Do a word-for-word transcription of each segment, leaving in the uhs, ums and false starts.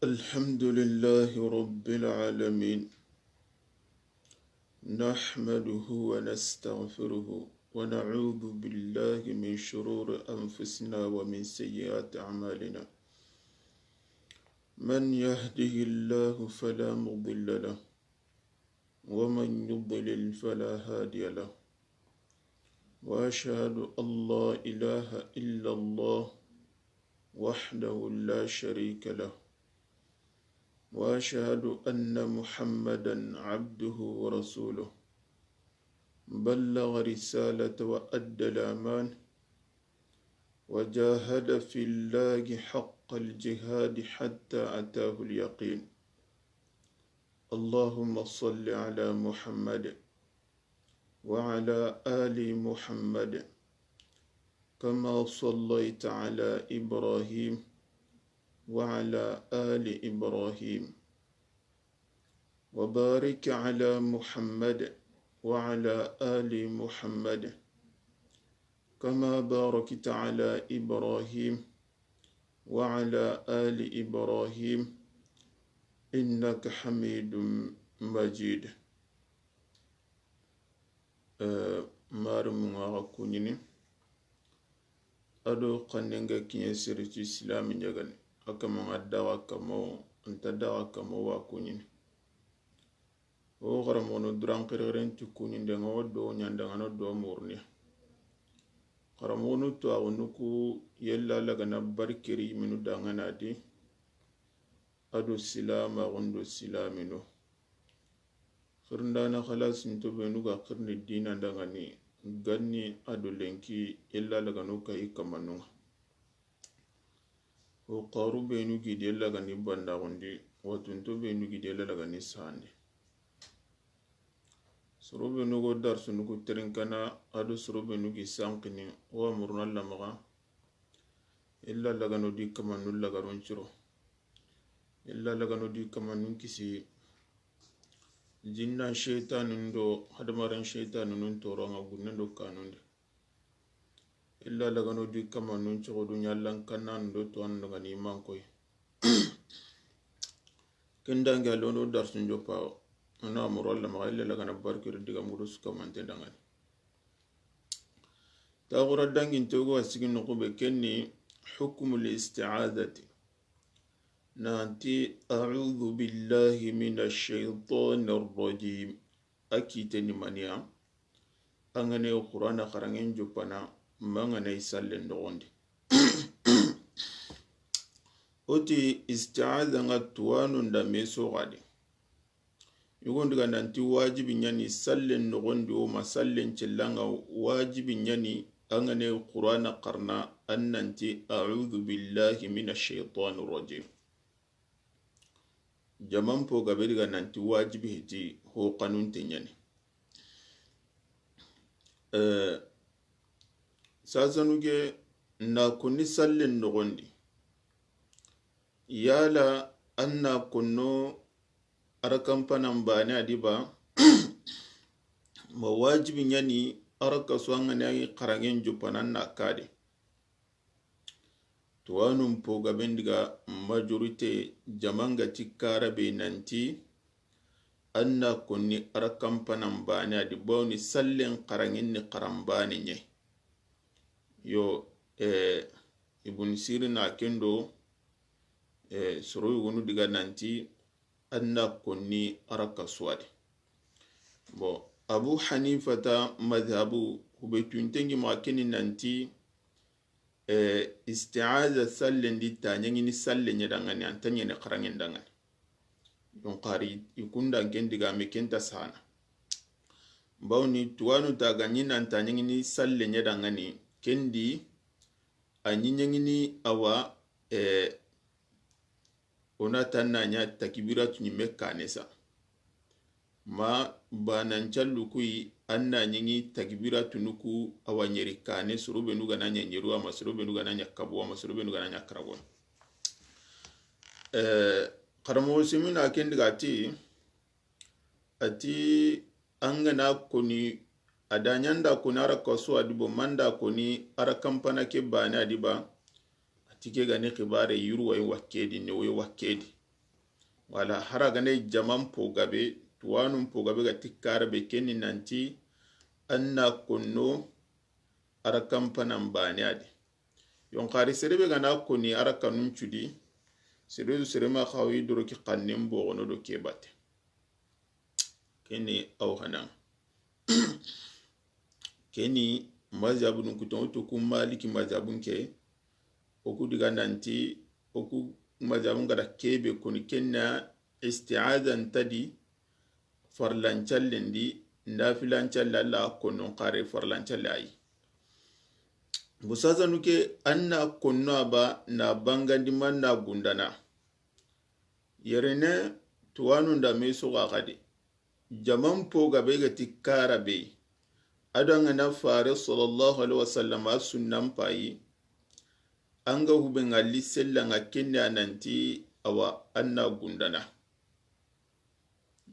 الحمد لله رب العالمين. نحمده ونستغفره ونعوذ بالله من شرور أنفسنا ومن سيئات أعمالنا. من يهده الله فلا مضل له، ومن يضلل فلا هادي له. وأشهد أن لا إله إلا الله وحده لا شريك له، وأشهد أن محمدا عبده ورسوله، بلغ رسالة وأدى الأمان، وجاهد في الله حق الجهاد حتى أتاه اليقين. اللهم صل على محمد وعلى آل محمد كما صليت على إبراهيم وعلى آل إبراهيم، وبارك على محمد وعلى آل محمد كما باركت على إبراهيم وعلى آل إبراهيم إنك حميد مجيد. Eh, Mari mun ŋa xa kuɲini. A do xannen ga kiɲe sere ti silami ɲagani. A kama ŋa daga kamo, nta daga kamo wa kuɲini. O xaramoxonu duran xerexeren ti kuɲinde ŋa, o do ɲandaŋano do murniya. Xaramoxonu tuwaxunu ku yella lagana barikeri yiminu dangana di. A do silamaxun do silaminu. Xirindana xalasinto benu ga xirini dina dangani, ganni a do lenki illa lagano kayi kamanunga. O xaru benu gidi illa gani bandaxundi, watunto benu gidi illa lagani sandi. Soro benu go darsundu ku terinkana, a do soro benu gi sankini, o wa muruna lamaxa. Illa lagano di kamanun lagarun ciro. Illa lagano di kamanun kisi. Jinnan sheitanun do hadamaren sheitanun toronga gunnen do kanundi. Illa lagano di kamanun cogodu ɲallan kannan do to an dangani mankoy. Ken dangi a lono darsun joppa. Ana muro Allah maxa illa lagana barkir diga mudu sukamante dangani. Taxura danginte go a sigi noxu be kenni hukmul isti'adati. Nanti, "A'udhu billahi minash shaitanir rajim." A kite ni maniya? An ga ne Qur'ana xaranŋen joppana, ma an ga ne i sallen noxondi. O ti isti'aza ŋa tuwanu nda me soxadi. Yugon diga nanti wajibi ɲani sallen noxondi o ma sallen cellanga wajibi ɲani an ga ne Qur'ana xarana an nanti, "A'udhu billahi minash shaitanir rajim." Jaman po gabe diga nanti wajibi hiti ho kanunte ɲani. Eh, sasanu ke na konni sallen noxondi. Yala an na konno arakampanan bane a di ba? Ma wajibi ɲani araka su an ga ne xaranŋen joppanan na kade. Tuwanun po gaben diga majorité jamanga ti karabe nanti an na konni arakampanan bane a di bawni sallen xaranŋen ni xaran bane ɲe. Yo, eh, Ibn Sirin a kendo, eh, soro yugonu diga nanti an na konni araka suwadi. Bon, Abu Hanifata madhabu hube tuntengi ma keni nanti, eh, isti'aza sallen di ta ɲangini sallen ɲa dangani, an ta ɲene xaranŋen dangani. Yon xari i kundan ken diga me ken ta sana. Bawni tuwanu ta ga ɲi nan ta ɲangini sallen ɲa dangani, ken di a ɲi ɲangini awa, eh, o na ta na ɲa takibiratu ɲi me kane sa. Ma banan callu kuyi an na ɲingi takibiratu nuku awa ɲeri kane, soro benu ga na ɲa ɲeru ama soro benu ga na ɲa kabu ama soro benu ga na ɲa karago. Eh, xaramoxo simina ken diga ti, a ti an ga na koni a da ɲanda koni araka su a di bo manda koni arakampana ke bane a di ba? A ti ke gani xibare yuru wayi wakkedi ne wayi wakkedi. Wala hara gane jaman po gabe, tuwanun po gabe ga ti kara be, ken ni nanti an na konno a rakan panan baane ya di. Yonkari sere be ga na koni a rakanun cu di, sere du sere ma xawi doroki xannen bogono do ke batte. Ken ni aw hanan. Ken ni mazhabun kuton to ku Maliki mazhabun ke, o ku diga nanti, o ku mazhabun ga da ke be koni, ken na isti'aza nta di farlancallen di, nafilancallen, Alla konno xare farlancallen ayi. Busasanu ke, an na konno a ba na bangandi ma na gundana. Yerene tuwanu nda me soga xadi. Jaman po gabe ga ti kara be. A do an ga na fare sallallahu alaihi wasallam a sunnan payi. An ga hube ngalli sella nga kenne a nanti awa an na gundana.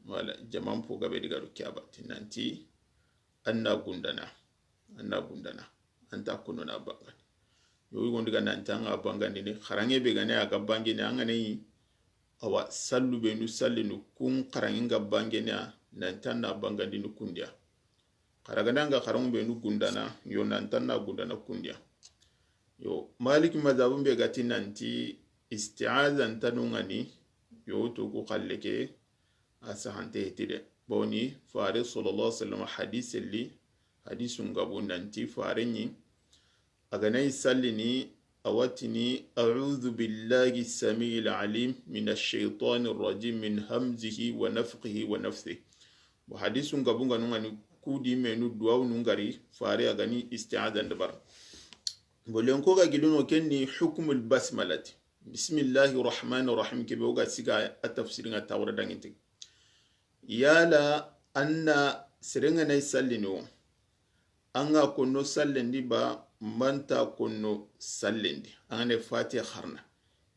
Wala jaman po gabe diga do kiyaba ti nanti an na gundana. An na gundana. An ta kono na bangandi. Yo, i gondi ga nanti an ga bangandi ni xaranŋe be gane a ga bangene an gane yi. Awa sallu be nu sallinu kun xaranŋe nga bangene a nanti an na bangandi ni kundiya. Xara gane an ga xaranŋu be nu gundana, yo nanti an na gundana kundiya. Yo, Maliki mazhabun be ga ti nanti isti'aza nta nu ngani, yo to ku xalle ke a sahante heti de. Boni fare sallallahu alaihi wasallam hadise li, hadisun gabu nanti fare ni. A ga na yi sallini, a wa tini, "A'udhu billahi sami'il alim minash shaitanir rajim min hamzihi wa nafthihi wa nafthihi." Bo hadisun gabu nga nu ngani kudi menu duwawu nu ngari, fare a ga ni isti'aza ndabar. Bo lenko ga gilino ken ni hukmul basmalati. Bismillahir rahmanir rahim kebe o ga siga a tafsiri nga tawra danginte. Yala an na serenga na yi sallini wo. An ga konno sallendi ba, manta konno sallendi. An ga ne Fatiha xarana.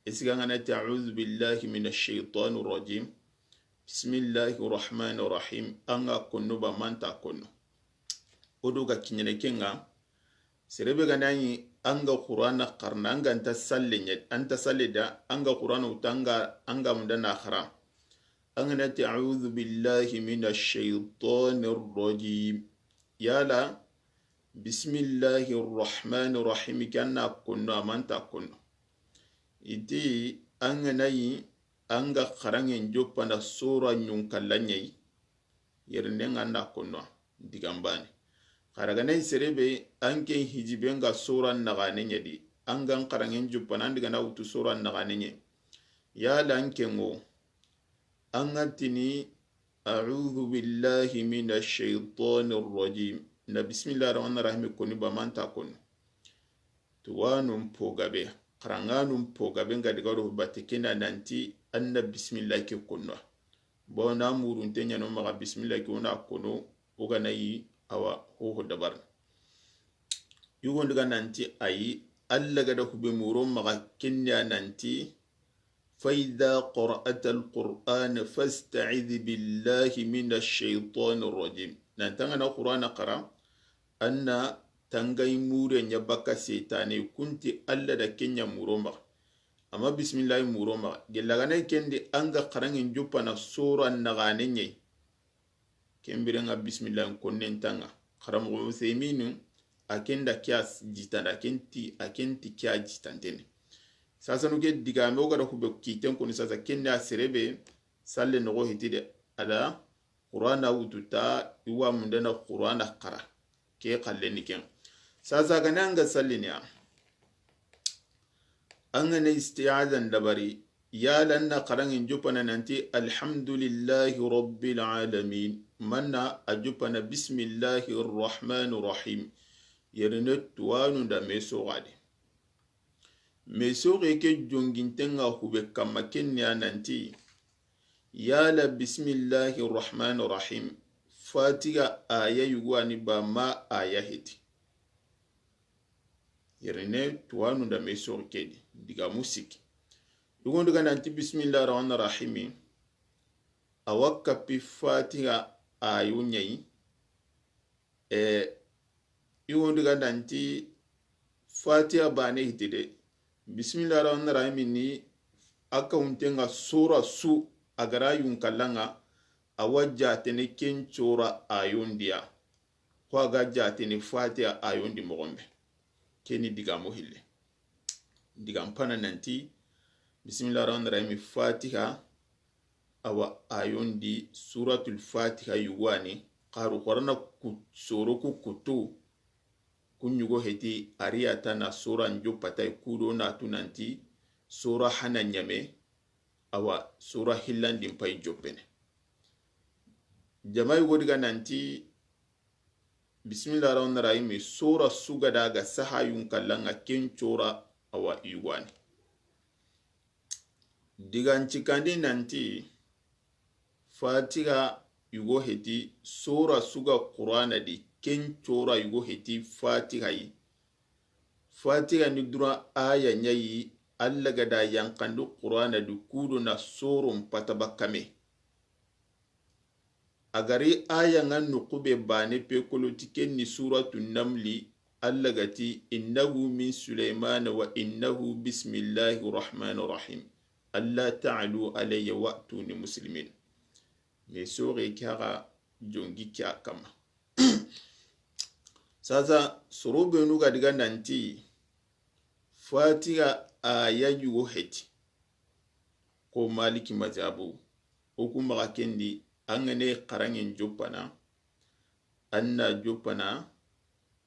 Esiga an ga na ti, "A'udhu billahi minash shaitanir rajim. Bismillahir rahmanir rahim." An ga konno ba, manta konno. O do ga kiɲene kenga. Serebe ga na yi an ga Qur'ana xarana, an ga nta salle ɲa, an ta salle da, an ga Qur'ana wuta, an ga, an ga munda na xara. An ga na ti, "A'udhu billahi minash shaitanir rajim." Yala, "Bismillahir rahmanir rahim." Ke an na konno, a manta konno. Iti, an ga na yi, an ga xaranŋe njoppana sora ɲun kalla ɲa yi. Yerinde nga an na konno, digan bane. Xara ga na yi serebe, an ke hijibe nga sora naxane ɲa di. An ga xaranŋe njoppana, an diga na wutu sora naxane ɲa. Yala an ke ngo. An ga tini, "A'udhu billahi minash shaitanir rajim." Na bismillahir rahmanir rahim koni ba, manta konno. Tuwanun po gabe, xaranŋanun po gabe nga diga do batte kena nanti an na bismillah ke konno. Bo na murunte ɲano maxa bismillah ke o na konno, o ga na yi awa hoho dabar. Yugon diga nanti ayi, Alla ga da hube muro maxa kenya nanti, "Fa idha qara'atal Qur'ana fasta'idh billahi minash shaitanir rajim." Nan tanga na Qur'ana xara, an na tangayi mure ɲa baka setane kunti Alla da kenya muro maxa. Amma bismillahi muro maxa. Gella ga na yi kendi an ga xaranŋe njoppana sora naxane ɲa yi. Ken biren nga bismillah konnen tanga. Xaramoxo Useyminu, a ken da ke a s-, jitanda, a ken ti, a ken ti ke a jitantene. Sasanu ke digame o ga da hube kiten koni sasa ken da serebe, salle noxo hiti de, a da Qur'ana wututa, i wa mundana Qur'ana xara. Ke xalleni ken. Sasa ga na an ga sallini ya. An ga na isti'aza ndabari, yala an na xaranŋe njoppana nanti, "Alhamdulillahi rabbil alamin." Manna a joppana, "Bismillahir rahmanir rahim." Yerene tuwanu nda me soxade. Me soxe ke jonginten nga hube kamma kenya nanti, yala bismillahir rahmanir rahim. Fatiha aya yugo ani ba ma aya heti. Yerene tuwanu nda me soxi kedi, diga musiki. Yugon diga nanti bismillahir rahmanir rahim. Awa kapi Fatiha ayo ɲa yi. E, yugon diga nanti Fatiha bane hiti de. Bismillahir rahmanir rahim ni a kawunten nga sura su a ga ra yunkallanŋa, a wa jaatene ken cora ayondi ya, xo a ga jaatene Fatiha ayondi moxon be. Ke ni digaamu hilli. Digaame pana nanti, bismillah rahman rahim, Fatiha, a wa ayondi, suratul Fatiha yugo ya ni, xaru Qur'ana ku soro ku kutu, kun yugo heti, a ri ya ta na sura n joppa ta yi, ku do na tu nanti sura hana ɲaame, a wa sura hillandin payi joppene. Jama yugo di ga nanti, bismillah rahman rahim, sura su ga da ga saha yunkallanŋa ken cora, a wa yugo ya ni. Digan cikandi nanti, Fatiha yugo heti, sura su ga Qur'ana di, ken cora yugo heti Fatiha yi. Fatiha ni dura aya ɲa yi, Alla ga da yanqandi Qur'ana di ku do na soron pata bakka me. A ga ri aya ŋa noqu be baane pe kolo ti ken ni suratu Namli, Alla ga ti, innahu min Sulaymana wa innahu bismillahi rahmani rahim. Alla ta'alu alayya wa'tuni muslimin. Me soxe ke xa jongi ke a kamma. Sasa, soro benu ga diga nanti, Fatiha aya yugo heti. Ko Maliki mazhabu, o ku maxa ken di, an ga ne xaranŋen joppana, an na joppana,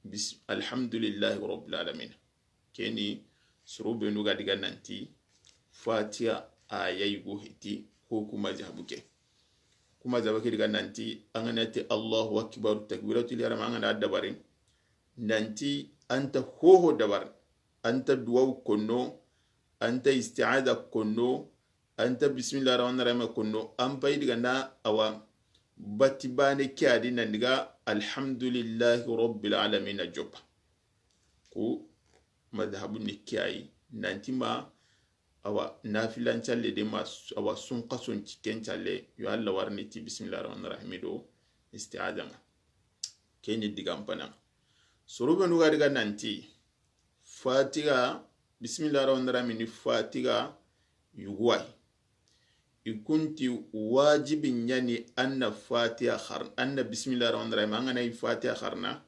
bis-, alhamdulillahi rabbil alamin. Ke ni soro benu ga diga nanti, Fatiha aya yugo heti, ko ku mazhabu ke. Ku mazhabu ke diga nanti, an ga na ti Allahu akbar, takbiratul ihram, an ga na dabari, nanti an ta hoho dabari, an ta duwawu konno, an ta isti'aza konno, an ta bismillah rahman rahim konno, an payi diga na a wa bati baane ke a di nan diga alhamdulillahi rabbil alamin a joppa. Ku mazhabu ni ke yi nanti ma a wa nafilan calle de ma s-, a wa sunxason ci ken calle yo Alla warni ti bismillah rahman rahim do isti'aza ŋa. Ke ni digan pana. Soro benu ga diga nanti, Fatiha, bismillah rahman rahim ni Fatiha yugo ya yi. I ku nti wajibi ɲa ni an na Fatiha xar-, an na bismillah rahman rahim, an ga na yi Fatiha xarana,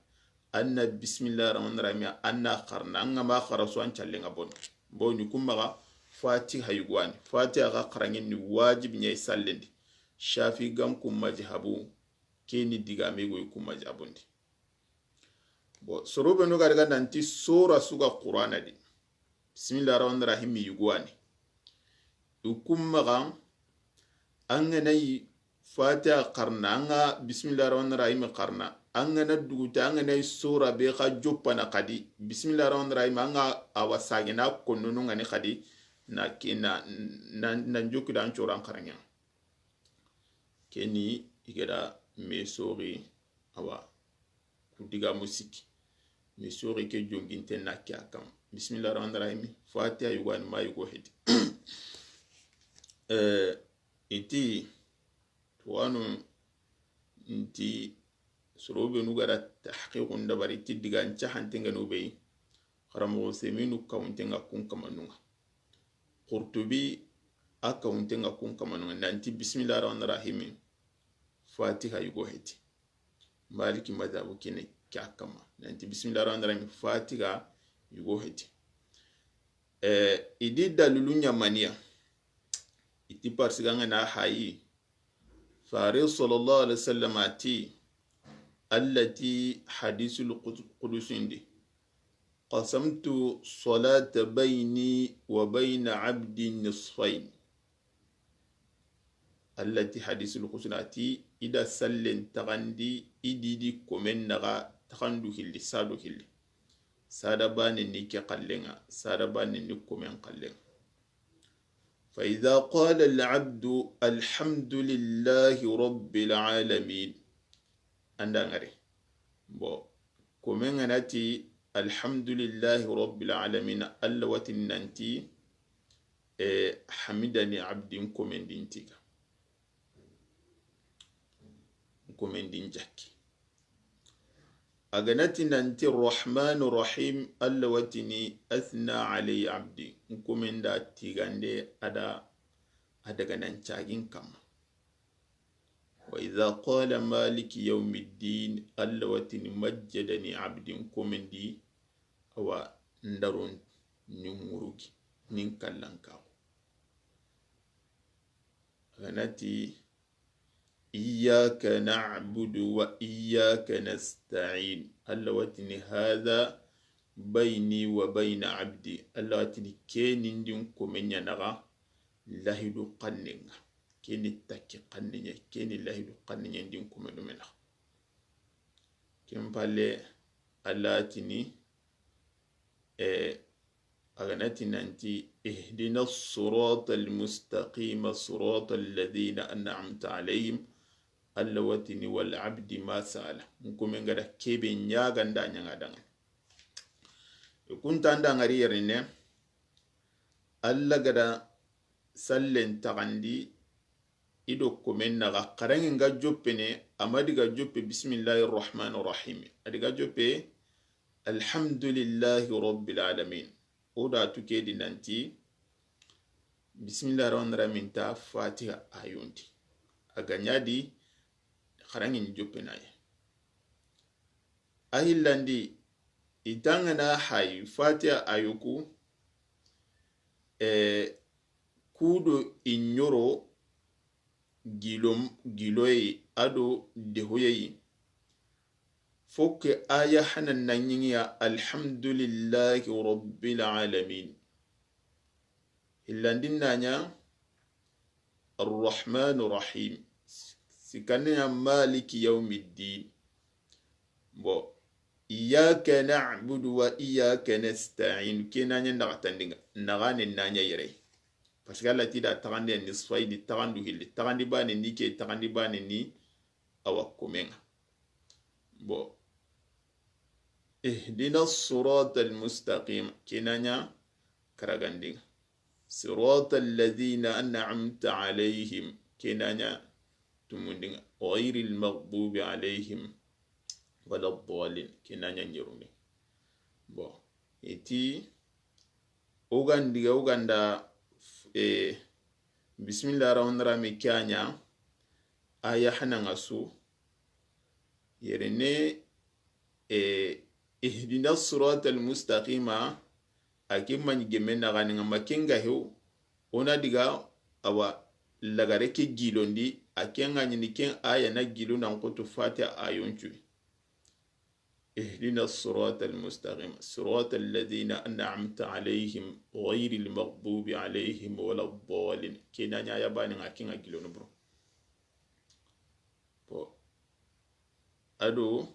an na bismillah rahman rahim, an na xarana, an ga ma xara su an callen ŋa bon. Bon, i ku maxa Fatiha yugo ya ni. Fatiha xa xaranŋen ni wajibi ɲa yi sallen di. Shafi gan ku mazhabu, ke ni digaame go i ku mazhabun di. Bon, soro benu ga diga nanti sura su ga Qur'ana di, bismillah rahman rahim yugo ya ni. I ku maxa, an ga na yi Fatiha xarana, an ga bismillah rahman rahim xarana, an ga na duguta, an ga na yi sura be xa joppana xadi, bismillah rahman rahim, an ga a wa sagena konno no ŋa ni xadi, na ke na, na, na jokki da an coran xaranŋen. Ke ni i ga da me soxi, a wa ku digaamu sikki. Me soxi ke jonginten na ke a kamma. Bismillah rahman rahim. Fatiha yugo ya ni ma yugo heti. Eh, i ti, tuwanu nti soro benu ga da tahqiqun dabari ti digan cahanten ga no be yi. Xaranmoxo Useminu kawunten ŋa kun kamanu ŋa. Qurtubi a kawunten ŋa kun kamanu ŋa. Nanti bismillah rahman rahim, Fatiha yugo heti. Maliki mazhabu ke ni ke a kamma. Nanti bismillah rahman rahim, Fatiha yugo heti. Eh, i di dalilu ɲa mani ya. I ti parce que an ga na hayi, Fare sallallahu alaihi wasallam a ti, Alla ti hadisul qud-, qudusi ndi, qasamtu salata bayni wa bayna abdi nisfayn. Alla ti hadisul qudusi a ti, i da sallen taxandi, i di di komen naxa taxandu hilli, sado hilli. Sada bane ni ke xallen ŋa, sada bane ni komen xallen ŋa. فإذا قال العبد الحمد لله رب العالمين. An da ŋari. Bon, komen ga na ti, الحمد لله رب العالمين, Alla wa ti nanti, eh, حمدني عبدي, n komen di n tiga. N komen di n jakki. A ga na ti nanti الرحمن الرحيم, Alla wa ti ni أثنى علي عبدي, n komen da tigande a da a daga nan cagin kamma. Wa idha qala maliki yawmiddin, Allah wa tini majjadani abdi, n komen di, awa, n daron ni ŋurugi, nin kallankaxu. A ga na ti, iyyaka na'budu wa iyyaka nasta'in. Allah wa tini, hadha bayni wa bayna abdi. Allah wa tini, ke ni ndi n komen ɲa naxa, lahidu xannen ŋa. Ke ni takki xannen ɲa, ke ni lahidu xannen ɲa ndi n komen do me naxa. Ken palle, Allah tini, eh, a ga na ti nanti, ihdina sirata almustaqima sirata alladhina an'amta alayhim, Allah wa tini, wal abdi ma sa'ala. N komen ga da kebe ɲaga nda ɲaŋa daŋa. Kunta nda ŋari yerine, Allah ga da sallen taxandi, i do komen naxa, xaraŋe nga joppene, a ma diga joppe bismillahi rahmani rahim. A diga joppe alhamdulillahi rabbil alamin. O da tu ke di nanti, bismillahi rahmani rahim ta Fatiha ayondi. A ga ɲa di, xaraŋe ni joppe na ye. A hillandi, i taŋana hayi Fatiha ayoku, e, kudo i ɲoro gilo, giloyi, a do dehoyeyi. Fokke aya hanan na ɲiŋiya, alhamdulillahi rabbil alamin. Hillandin na ɲa, arrahmanu rahim. Sikanne ɲa maliki yawmiddin. Bon, iyyaka na'budu wa iyyaka nasta'in. Ke na ɲa naxatandinŋa. Naxane na ɲa yere. Parce que Allah ti da taxande ni sifayidi taxandu hilli. Taxandi bane ni ke, taxandi bane ni awa komen ŋa. Bon. Ihdina sirata almustaqim. Ke na ɲa karagandinŋa. Sirata alladhina an'amta alayhim. Ke na ɲa tumundinŋa. Ghayril maghdubi alayhim wala ddallin. Ke na ɲa ɲerundi. Bon. I ti, o ga ndiga, o ga nda, eh, bismillahi rahmani rahim ke a ɲa, aya hanan ŋa su, yerene, eh, ihdina sirata almustaqima, a ke ma ɲi gemme naxanen ŋa, ma ken ga hew, o na diga, awa, lagare ke gilondi, a ken ga ɲini ken aya na gilo nan xoto Fatiha ayon cu. Ihdina sirata almustaqim, sirata alladhina an'amta alayhim, ghayril maghdubi alayhim wala ddallin. Ke na ɲa ya bane ŋa, ke ŋa gilono bro. Bon. A do,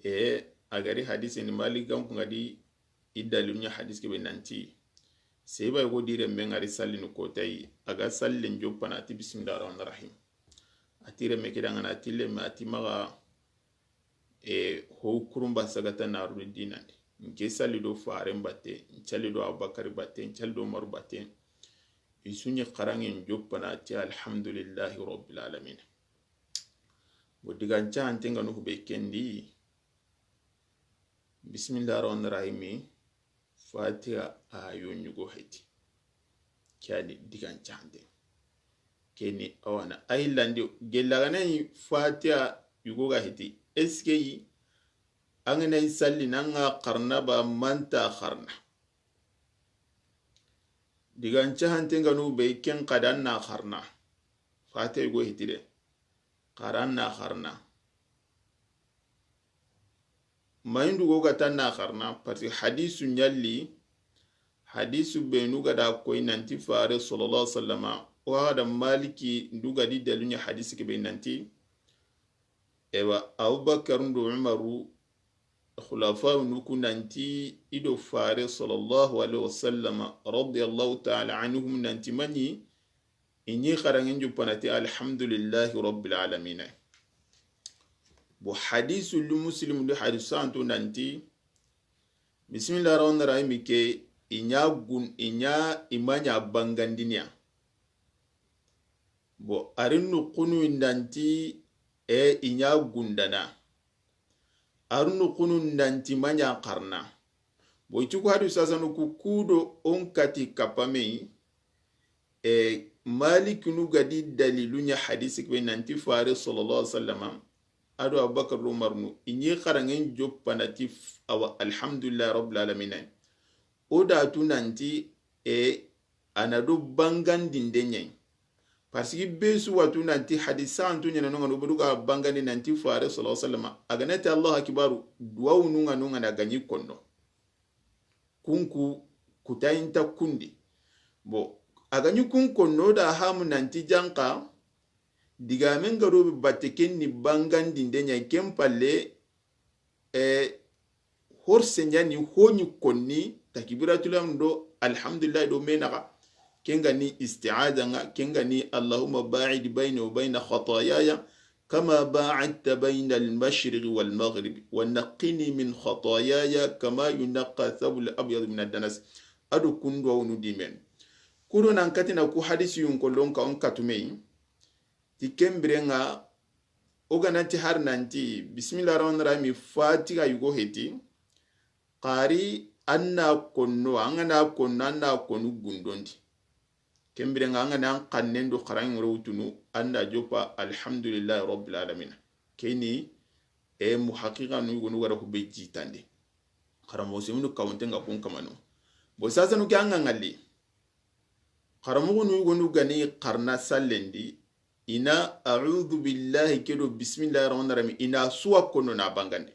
e, a gari hadisi ni Malik gan ku ŋa di, i dalilu ɲa hadisi ke be nanti, seba yogo di renme ŋari sallini kotayi, a ga sallen joppana, a ti bismillahi rahmani rahim. A ti renme ke danŋana, a ti lemme, a ti maxa, e, ho kurumba sagata naruni dinandi. N ke salli do Faren batte, n salli do Abubakar batte, n salli do Umaru batte. I su ɲi xaraŋen joppana ti alhamdulillahi rabbil alamin. Bo digan cahanten ga nuxu be kendi, bismillahi rahmani rahimi, Fatiha ayo ɲugo heti. Ke a ni digan cahante. Ke ni awana. A hillandi, gellaganayi Fatiha yugo ga heti. Est-ce que yi, an ga na yi salli na an ga xarana ba, manta xarana. Digan cahante nga nu be ken xada na xarana. Fatiha yugo heti de. Xara na xarana. Mayindu go ga ta na xarana, parce que hadisu ɲalli, hadisu benu ga da koy nanti Fare sallallahu alaihi wasallama, o ga da Maliki ndu ga di delu ɲa hadisi ke be nanti, ewa, Abubakar ndu Umaru, khulafa nu ku nanti i do Fare sallallahu alaihi wasallama, radiyallahu ta'ala anhum nanti mani, i ɲi xaranŋen juppana ti alhamdulillahi rabbil alamin. Bo hadisu lu Muslim du hadisu santu nanti, bismillah rahman rahim ke, i ɲa gun, i ɲa, i ma ɲa bangandiniya. Bo a ri nu kunu indanti, e, i ɲa gundana. A ri nu kunu indanti ma ɲa xarana. Bo i ti ku hadisu sasanu ku kudo on kati kapamei, E, Malikinu ga di dalilu ɲa hadisi ke be nanti Fare sallallahu alaihi wasallama, a do Abubakar do Umarnu, i ɲi xaranŋen joppa na ti f-, awa, alhamdulillahi rabbil alamina. O da tu nanti, e, a na do bangandinde ɲa yi. Parce que be su wa tu nanti hadisa an tu ɲa na no ŋa no bodu ga bangandi nanti Fare sallallahu alaihi wasallama, a ga na ti Allahu akbaru, duwawunu ŋa no ŋa na ga ɲi konno. Kunku kutayinta kundi. Bon, a ga ɲi kun konno da hamu nanti janka, digamen ga do be batte ken ni bangandinde ɲa ken palle, e, horse ɲa ni ho ɲi konni, takbiratul ihram do, alhamdulillah do me naxa. Ken ga ni isti'aza ŋa, ken ga ni Allahumma ba'id bayni wa bayna khatayaya, كما باعدت بين المشرق والمغرب ونقني من خطاياي كما ينقى الثوب الأبيض من الدنس. A do kun duwawunu di men. Ku do nan kati na ku hadisi yun kollon ka on katume yi. Ti ken biren ŋa, o ga na ti har nanti, bismillah rahman rahim, Fatiha yugo heti. Xari an na konno, an ga na konno, an na konu gundondi. Ken biren ŋa an ga na an xannen do xaranŋen ro wutunu, an da joppa alhamdulillahi rabbil alamin. Keni, e, muhaqiqanu yugonu ga ra hube jitande. Xaranmoxo semunu kawunte ŋa kun kamano. Bon, sasanu ke an ga ŋalli. Xaranmoxonu yugonu ga ni xarana sallendi, i na a'udhu billahi ke do bismillahi rahmani rahim, i na suwa konno na bangandi.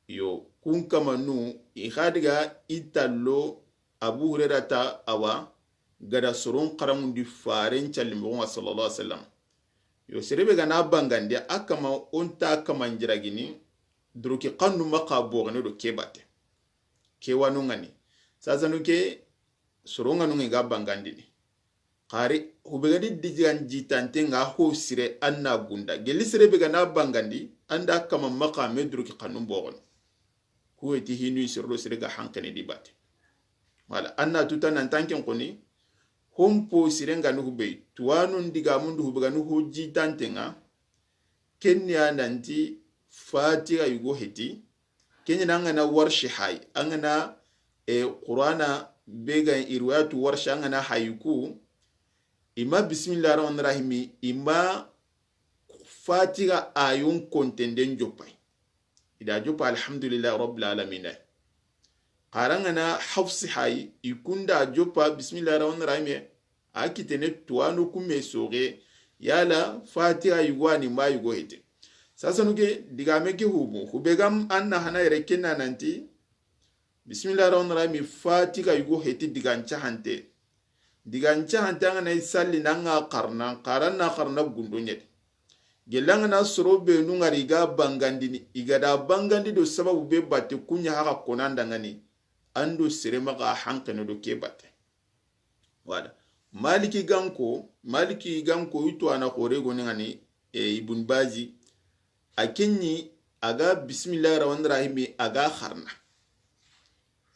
Yo, kun kamanu, i xa diga i tallo Abu Hurairata, awa, ga da soron xaranŋundi Faren calli moxo ŋa sallallahu alaihi wasallam. Yo, sere be ga na bangandi, a kama, o nta kaman jiragini, doroki xannu maxa boxene do ke batte. Ke wanu ŋa ni. Sasanu ke, soron ŋa nu ŋa i ga bangandini. Xari, hube ga di digan jitante ŋa ho sire an na gunda. Gelli sere be ga na bangandi, an da kama maxa me doroki xannu boxono. Kuwe ti hinu i sere do sere ga hanqene di batte. Wala, an na tuta nan tanken koni, hompo sire ŋa nu hube, tuwanun digamun du hube ga nu ho jitante ŋa, ken ni a nanti Fatiha yugo heti, ken ɲa na an ga na Warshi hayi, an ga na, e, Qur'ana be ga riwayatu Warshi an ga na hayi ku, i ma bismillah rahman rahim, i ma Fatiha ayon kontenden joppa yi. I da joppa alhamdulillahi rabbil alamin. Xari an ga na Hafsi hayi, i kun da joppa bismillah rahman rahim. A kitene tuwanu kumme soxe, yala Fatiha yugo a ni ma yugo hete. Sasanu ke, digame ke hubu, hube ga an na hana yere ken na nanti, bismillah rahman rahim, Fatiha yugo heti digan cahante. Digan cahante an ga na i salli na an ga xarana, xari an na xarana gundo ɲa di. Gelli an ga na soro be nu ŋa ri i ga bangandini, i ga da bangandi do sababu be batte ku ɲa haxa kona n da ŋa ni, an do sere maxa hanqene do ke batte. Wala. Maliki ganko, Maliki ganko i tuwana xore goni ŋa ni, e, Ibn Bazi, a ken ɲi, a ga bismillahir rahmanir rahim, a ga xarana.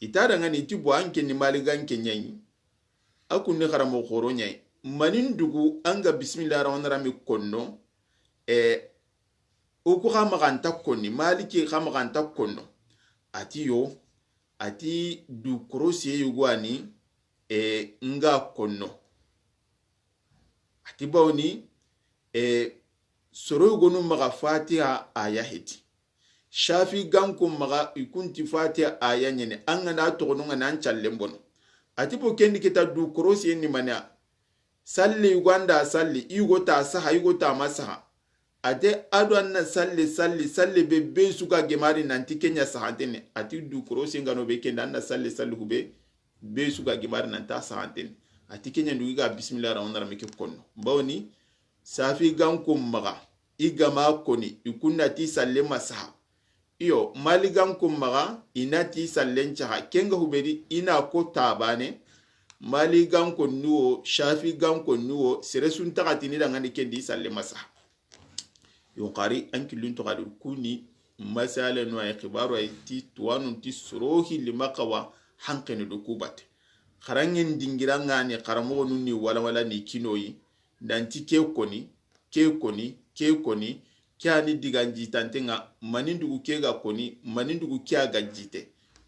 I ta da ŋa ni ti bo an ken ni Maliki ganke ɲa yi, a kun ni xaranmoxo xoro ɲa yi. Mani n dugu an ga bismillahir rahmanir rahim konno, e, o ku xa maxa nta konni, Maliki xa maxa nta konno. A ti yo, a ti du korosiye yugo a ni, e, n ga konno. A ti bawoni, e, soro yugonu maxa Fatiha aya heti. Shafi ganko maxa i kun ti Fatiha aya ɲene, an ga na toxono ŋa na an callen bono. A ti bo ken di kita du korosiye ni mani ya. Salli yugo an da salli, i yugo ta saha, i yugo ta ma saha. A te a do an na salli, salli, salli be, be su ga gemari nanti ken ɲa sahantene. A ti du korosiye ŋa no be ken da an na salli, salli hube, be su ga gemari nanta sahantene. A ti ken ɲa ndugi ga bismillahir rahmanir rahim ke konno. Bawoni, safi ganko maxa, i ga ma koni, i kun na ti salle ma saha. Iyo, Mali ganko maxa, i na ti sallen caxa. Ken ga hubedi, i na ko tabane. Mali ganko nuwo, Shafi ganko nuwo, sere sun taxatini da ŋa ni ken di salle ma saha. Yo xari, an killun to xadi kuni, masala no ay xibaru ay ti tuwanun ti soro hilli maxawa, hanqene do ku batte. Xaranŋen dingira ŋa ni xaranmoxonu ni wala wala ni kinoyi, nanti ke koni, ke koni, ke koni, ke a ni digan jitante ŋa, mani n dugu ke ga koni, mani n dugu ke a ga jite.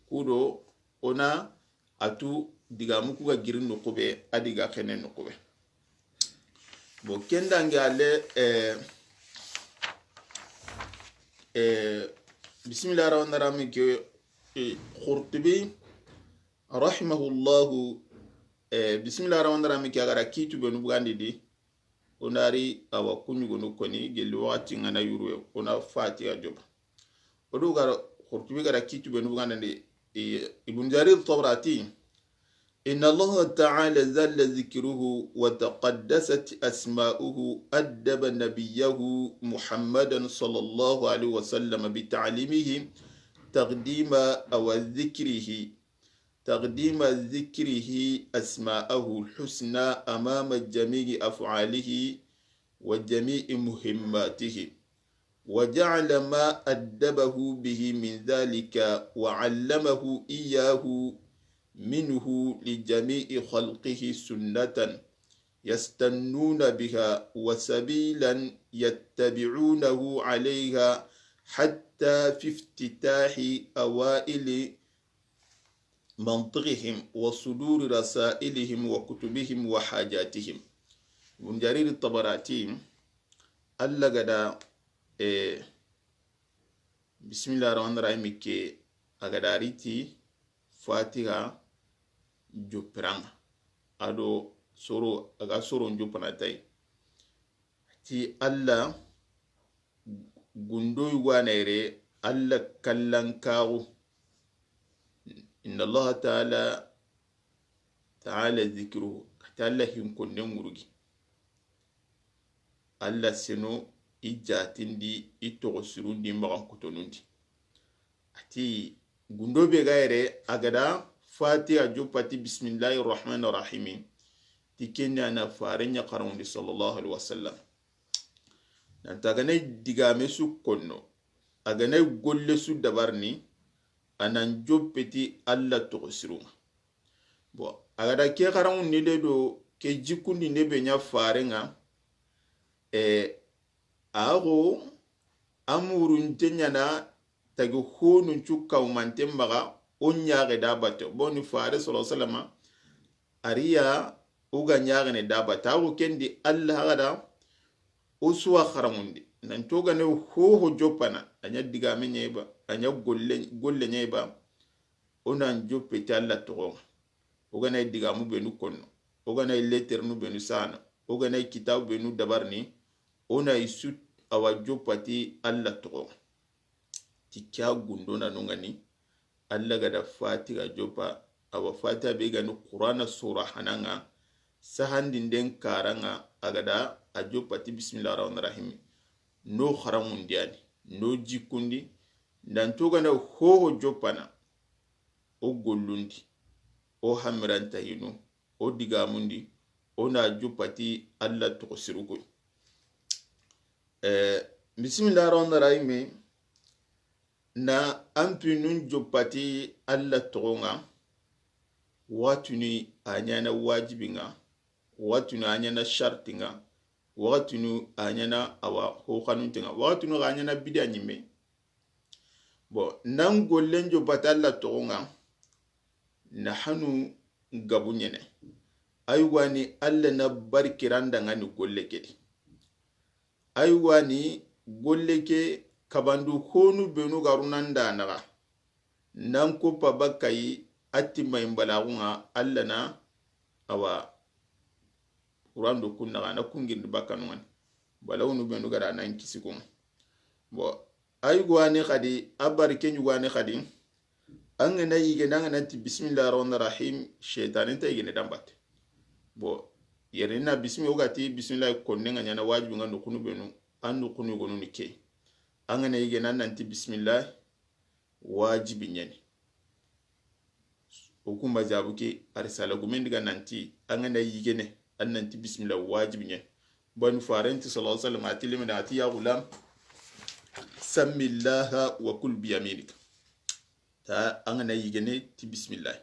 Kudo, o na a tu Digaamu ku ga giri noqu be, a di ga xene noqu be. Bon, ken dangi ale, eh, eh, bismillah rahman rahim ke, eh, Qurtubi rahimahullahu, eh, bismillah rahman rahim ke, a ga da kiitu benu bugandi di, o na ri a wa ku ɲugonu koni, gelli waxati ŋa na yuruwe, o na Fatiha jopa. O do ga da, Qurtubi ga da kiitu benu bugandi di, eh, Ibn Jarir Tabari ti, إن الله تعالى جل ذكره وتقدست أسماؤه أدب نبيه محمدا صلى الله عليه وسلم بتعليمه تقديم أو ذكره، تقديم ذكره أسماءه الحسنى أمام جميع أفعاله وجميع مهماته، وجعل ما أدبه به من ذلك وعلمه إياه منه لجميع خلقه سنة يستنون بها وسبيلا يتبعونه عليها حتى في افتتاح أوائل منطقهم وصدور رسائلهم وكتبهم وحاجاتهم. Ibn Jarir Tabari ti, Alla ga da, eh, bismillah rahman rahim ke, a ga da ri ti Fatiha jopiranŋa. A do soro, a ga soro jopana tay. Ti Alla gundo yugo a na yere, Alla kallankaxu. Inna Allaha ta'ala, ta'ala zikruhu. Kata Alla hinkonne ŋurugi. Alla seno i jatindi, i toxo sirundi, maxan kutonundi. A ti gundo be ga yere, a ga da Fatiha jopa ti bismillahi rahmani rahimi. Ti ken ni a na fare ɲa xaranŋundi sallallahu alaihi wasallam. Nan ti a ga na digame su konno, a ga na golle su dabarini, a nan joppe ti Alla toxo sirunŋa. Bon, a ga da ke xaranŋundi de do ke jikkundi de be ɲa farenŋa, eh, a xo a murunte ɲana tagi honun cu kawmante maxa, o ɲaxe da batte. Bon, ni fare sallallahu alaihi wasallam, a ri ya o ga ɲaxene da batte. A xo ken di Alla xa ga da o suwa xaranŋundi. Nan ti o ga na hoho jopana, a ɲa digame ɲa ba, a ɲa golle, golle ɲa ba, o nan joppe ti Alla toxonŋa. O ga na digamu benu konno, o ga na letterenu benu sana, o ga na kitabu benu dabarini, o na i su a wa joppa ti Alla toxonŋa. Ti ke ya gundo na no ŋa ni, Alla ga da Fatiha jopa, a wa Fatiha be ga ni Qur'ana sura hananŋa, sahandinden karanŋa, a ga da a jopa ti bismillah rahman rahim. No xaranŋundi ya ni, no jikkundi, nan ti o ga na hoho jopana, o gollundi, o hamirantayinu, o digamundi, o na jopa ti Alla toxo siru ku. Eh, bismillah rahman rahim. Na an pinun jopa ti Alla toxonŋa, waxatunu a ɲana wajibinŋa, waxatunu a ɲana shartinŋa, waxatunu a ɲana a wa hoxanuntenŋa, waxatunu a ɲana bida ɲimme. Bon, nan gollen jopa ti Alla toxonŋa, na hanu gabu ɲene. Ayi wa ni Alla na barkirandaŋa ni golle ke di. Ayi wa ni golle ke kabandu honu benu ga ru nan da naxa. Nan ko paba kayi a timma imbalaxunŋa Alla na a wa Qur'an do kun naxa na kungirindi bakkanunŋa ni. Balawunu benu ga da nan kisi kunŋa. Bon, a yugo ani xadi, a bari ke ɲugo ani xadi. An ga na yigene, an ga na ti bismillah rahman rahim, shaytane nta yigene da n batte. Bon, yere na bismillah, o ga ti bismillah konne ŋa ɲana wajibi ŋa noqunu benu, an noqunu yogonu ni ke. An ga na yigene, an nan ti bismillah, wajibi ɲa ni. O ku mazabu ke, a risala gumen di ga nan ti, an ga na yigene, an nan ti bismillah wajibi ɲa ni. Banu farenti sallallahu alaihi wasallam a ti lemine a ti, ya gulam, sammillaha wa kul biyaminik. Ta an ga na yigene ti bismillah.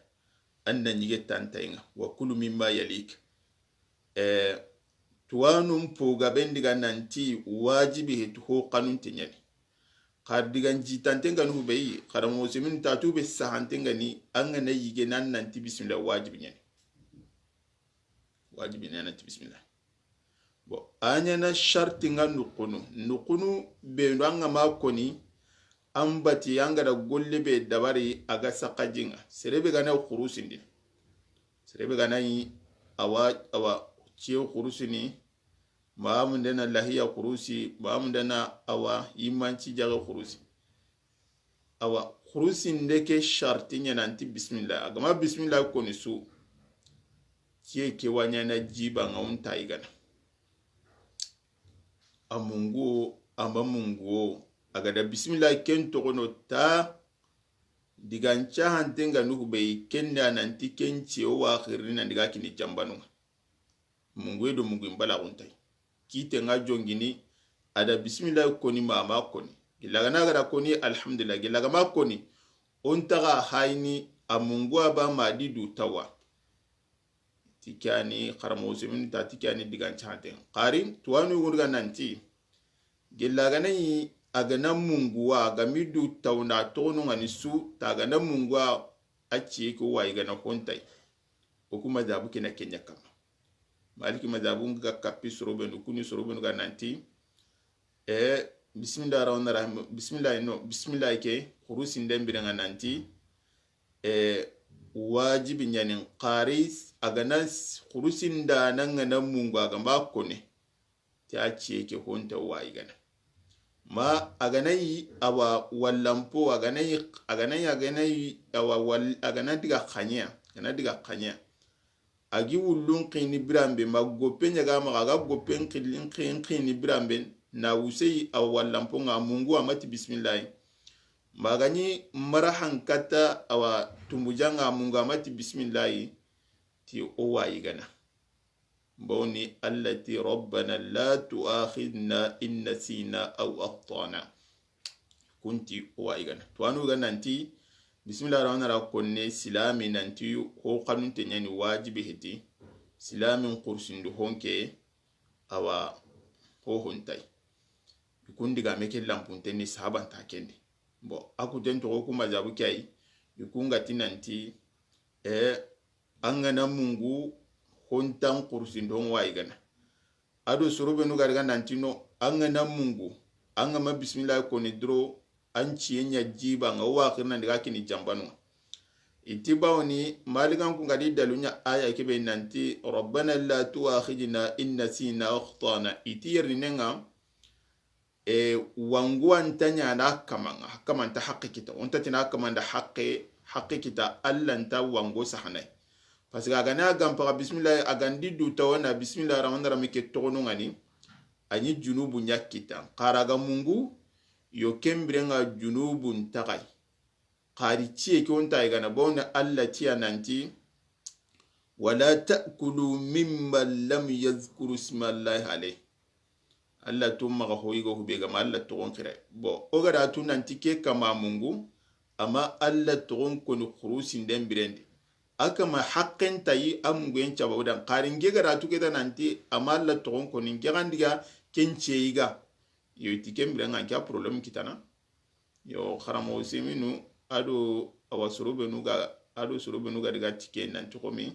An na yige tantayi ŋa. Wa kulu mimma yalik. Eh, tuwanun po gaben di ga nan ti wajibi he ti ho xanunte ɲa ni. Xa digan jitanten ga nuhu be yi, xaranmoxo Useymin ta tu be sahanten ga ni, an ga na yige nan nanti bismillah, wajibi ɲa ni. Wajibi ɲa nanti bismillah. Bon, a ɲa na sharti nga nukunu. Nukunu be ndo an ga ma koni, an bati an ga da golle be dabari a ga saka jinga. Sere be ga na xurusindi. Sere be ga na yi awa, awa, ciye xurusini, ma munde na lahiya xurusi, ma munde na awa, yimanci jaxe xurusi. Awa, xurusinde ke sharti ɲa nanti bismillah. A ga ma bismillah koni su, ciye ke wa ɲa na jiba nga wunta yigana. A mungu, a ma mungu, a ga da bismillah ken toxono ta, digan cahanten ga nuhu be yi, ken da nanti ken ciye wa xirini nan diga kini jambanu nga. Munguye do munguyin balaxuntayi. Kite nga jongini, a da bismillah koni ma, a ma koni. Gilla ga na ga da koni, alhamdulillah. Gilla ga ma koni, o nta ga hayini a mungu a ba ma di du tawa. Ti ke ya ni xaranmoxo Useymin ta ti ke ya ni digan cahanten. Xari, tuwanu yugo di ga nanti, gilla ga na yi a ga na mungu wa, a ga mi du taw na toxonu nga ni su, ta a ga na mungu wa, a ciye ke wa yigana hontayi. O ku mazhabu ke na ken ɲa kama. Maliki mazhabu nga kappi soro be nu, kuni soro be nu ga nanti, e, bismillah rahman rahim, bismillah no, bismillah ke, xurusinden bire nga nanti, e, wajibi ɲa ni. Xari, a ga na s-, xurusinda na nga na mungu, a ga ma kone. Ti a ciye ke honta wa yigana. Ma a ga na yi awa wallanpo, a ga na yi, a ga na yi, a ga na yi awa wal-, a ga na diga xaɲe ya, a ga na diga xaɲe ya. A gi wullun xini biranbe, ma goppe ɲa ga maxa, a ga goppen xillin xin-, xini biranbe, na wuseyi awa wallanpo nga mungu a ma ti bismillahi. Ma a ga ɲi mara hankata awa tumbu janga mungu a ma ti bismillahi, ti o wa yigana. Bawni Allah ti, "Rabbana la tu'akhidna in nasina aw akhtana." Kunti o wa yigana. Tuwanu ga nanti, bismillah rahman rahim konne silami nanti ho xanunte ɲa ni wajibi heti. Silamin xursindu honke awa ho hontayi. I kun digame ke lanpunten ni sahabanta kendi. Bon, a kuten toxo ku mazhabu ke yi, i kun ga ti nanti, e, an ga na mungu hontan xurusindo nga wa yigana. A do soro be nu ga daga nanti no, an ga na mungu, an ga ma bismillah koni duro, an ciye ɲa jiba nga, o wa xirina ndi ga kini jambanu nga. I ti bawni, Malikan kun ga di dalu ɲa aya ke be nanti, "Rabbana la tu'akhidna in nasina aw akhtana." I ti yerine nga, e, wangu a nta ɲa na kama nga, kama nta haqqe kita. O nta ti na kama nda haqqe, haqqe kita, Allah nta wangu sahanayi. Parce que a ga na ga mpaxa bismillah, a ga ndi du tawa na bismillah rahman rahim ke toxonu nga ni, a ɲi junubu ɲa kita. Xara ga mungu, yo ken bire nga junubu nta xayi. Xari ciye ke o nta yigana, bawni Allah ti ya nanti, "Wala ta'kulu mimma lam yadhkuru ismallahi alayh." Allah to maxa ho yigo hube ga ma Allah toxon xire. Bon, o ga da tu nanti ke kama mungu, a ma Allah toxon koni xurusinden birendi. A kama haqqen tayi a munguyen caba o dan. Xari nke ga da tu ke ta nanti a ma Allah toxon koni, nke ga ndiga ken ciye yiga. Yo, i ti ken bire nga nke a problème kitana. Yo, xaranmoxo Useyminu, a do awa soro be nu ga, a do soro be nu ga daga tike nanti xomi,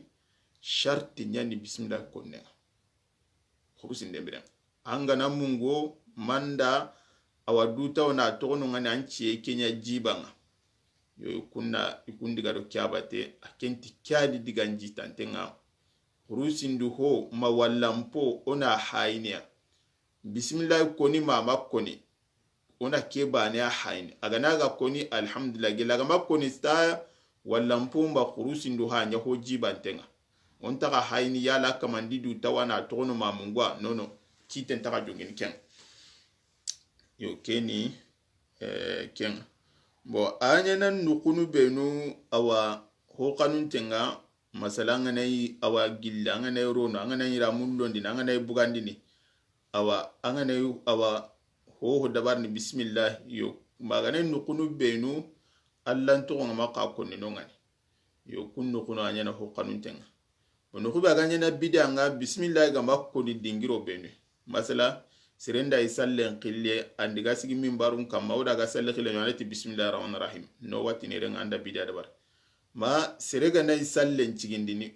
sharti ɲa ni bismillah konne. Xurusinden biren. An ga na mungo manda awa du tawa na toxonu nga ni an ciye ke ɲa jiba nga. Yo, i kun na, i kun diga do ke ya bate, a ken ti ke ya ni digan jitanten nga. Xurusindu ho ma wallanpo o na hayini ya. Bismillah koni ma ma koni. O na ke bane a hayini. A ga na ga koni, alhamdulillah. Gela ga ma koni sta, wallanpo ma xurusindu ha ɲa ho jibanten nga. O nta ga hayini yala kama ndi du tawa na toxonu ma mungu wa. Non, non. Kiten nta ga jongini ken. Yo, keni, eh, ken. Bon, a ɲa na nuxunu be nu awa ho xanunten nga, masala, an ga na yi awa gilla, an ga na yi rono, an ga na yi ramulondini, an ga na yi bugandini. Awa, an ga na yi awa ho ho dabarini bismillah, yo, ma ga na yi nuxunu be nu, Allah n toxon nga ma xa konni no nga ni. Yo, kun nuxunu a ɲa na ho xanunten nga. O nuxu be a ga ɲa na bida nga, bismillah ga ma koni dingiro be nu. Masala, Sere nda i sallen xille, an di ga sigi minbarun kamma, o da ga salle xille ɲa, a na ti bismillahi rahmani rahim. No wa tini ren ŋa an da bida dabari. Ma sere ga na i sallen cigindini,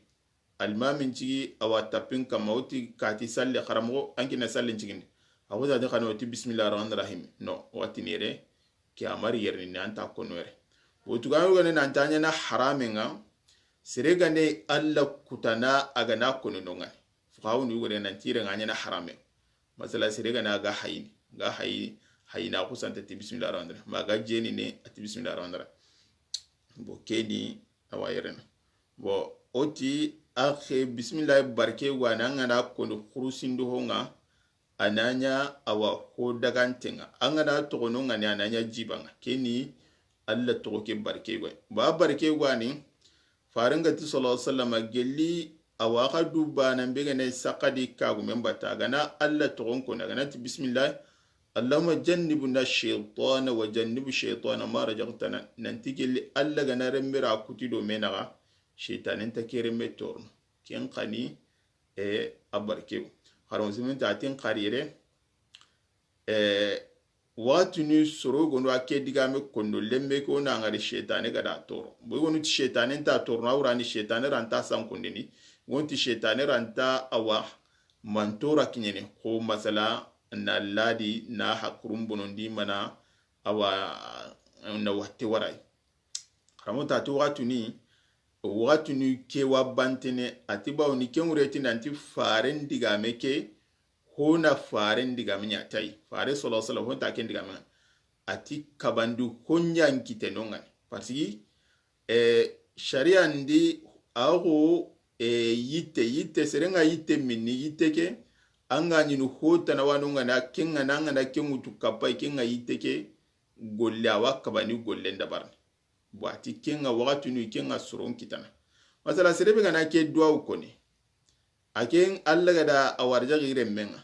almamin cigi a wa tappin kamma, o ti kati salle xaramoxo, an kina sallen cigindi. A xo ta ti xana o ti bismillahi rahmani rahim. No, o wa tini ren, ke a mari yerni ne, an ta kono yere. Wo tugame wo gane nan ta ɲana haramen ŋa, sere gane Alla kutana a ga na kono no ŋa ni. Fuqahawunu wo gane nan ti ren ŋa ɲana harame. Masala sere gane a ga hayini, ga hayi, hayina xusanta ti bismillahi rahmani rahim. Ma ga jeni ne a ti bismillahi rahmani rahim. Bo keni a wa yerena. Bo o ti axe bismillahi barke wa na ŋa na kono xurusindo ho ŋa, a na ɲa a wa ho daganten ŋa. An ga na toxono ŋa ni a na ɲa jiban ŋa. Keni Alla toxo ke barke wa. Ba barke wa ni, Faren ga ti sallallahu alaihi wasallam gelli a wa xa du bana be ga na saxadi kagumen bata, a ga na Alla toxon koni, a ga na ti bismillah, Allahumma jannibna shaytana wa jannibu shaytana ma razaqtana. Nan ti gelli Alla ga na renme ra kuti do me naxa, shaytanen ta ke renme torono. Ken xa ni, e, a barkew. Xaron simin ta tin xarire, e, waxatunu soro gondo a ke digame kondo lemme ke o na ŋari shaytane ga da toro. Bo i gonu ti shaytane nta toro na wurani shaytane ranta sankundini. Wonti shaytane ranta a wa mantora kiɲene. Xo masala na ladi na hakurun bonondi mana a wa na watte warai. Xaramo ta ti waxatuni, waxatuni ke wa bantene, a ti bawo ni ke ŋureti nanti faren digame ke, hona faren digame ɲa tayi. Fare sallallahu alaihi wasallam honta ken digame. A ti kabandi honɲan kite no ŋa ni. Parce que, eh, sharia ndi a xo, eh, yitte, yitte, sere ŋa yitte minni, yitte ke, an ga ɲini ho tana wa no ŋa na, ken ŋa na, an ga na ken ŋutu kappa, ken ŋa yitte ke, golle a wa kabani golle ndabarni. Bo a ti ken ŋa waxatunu, ken ŋa soron kitana. Masala, sere be ga na ke duwawu koni. A ken Alla ga da a warja gi renme ŋa.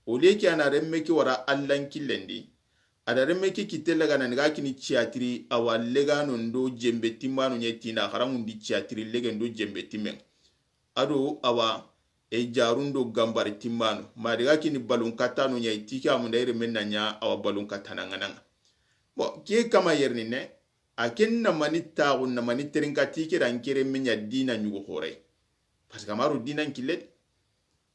O le ke a na renme ke wara Alla n killen di. A da renme ke kite laga na ni ga kini ciyatiri, a wa legano ndo jembe timmano ɲa tina, xaramundi ciyatiri lege ndo jembe timmen. A do a wa e jarun do gambari timmano. Ma di ga kini balun katano ɲa, i ti ke a munda i renme na ɲa a wa balun katana ŋa na ŋa. Bon, ke kama yerni ne, a ken na mani taxu, na mani terinka ti ke da n ke renme ɲa dina ɲugo xore. Parce que a ma ro dina n kille de.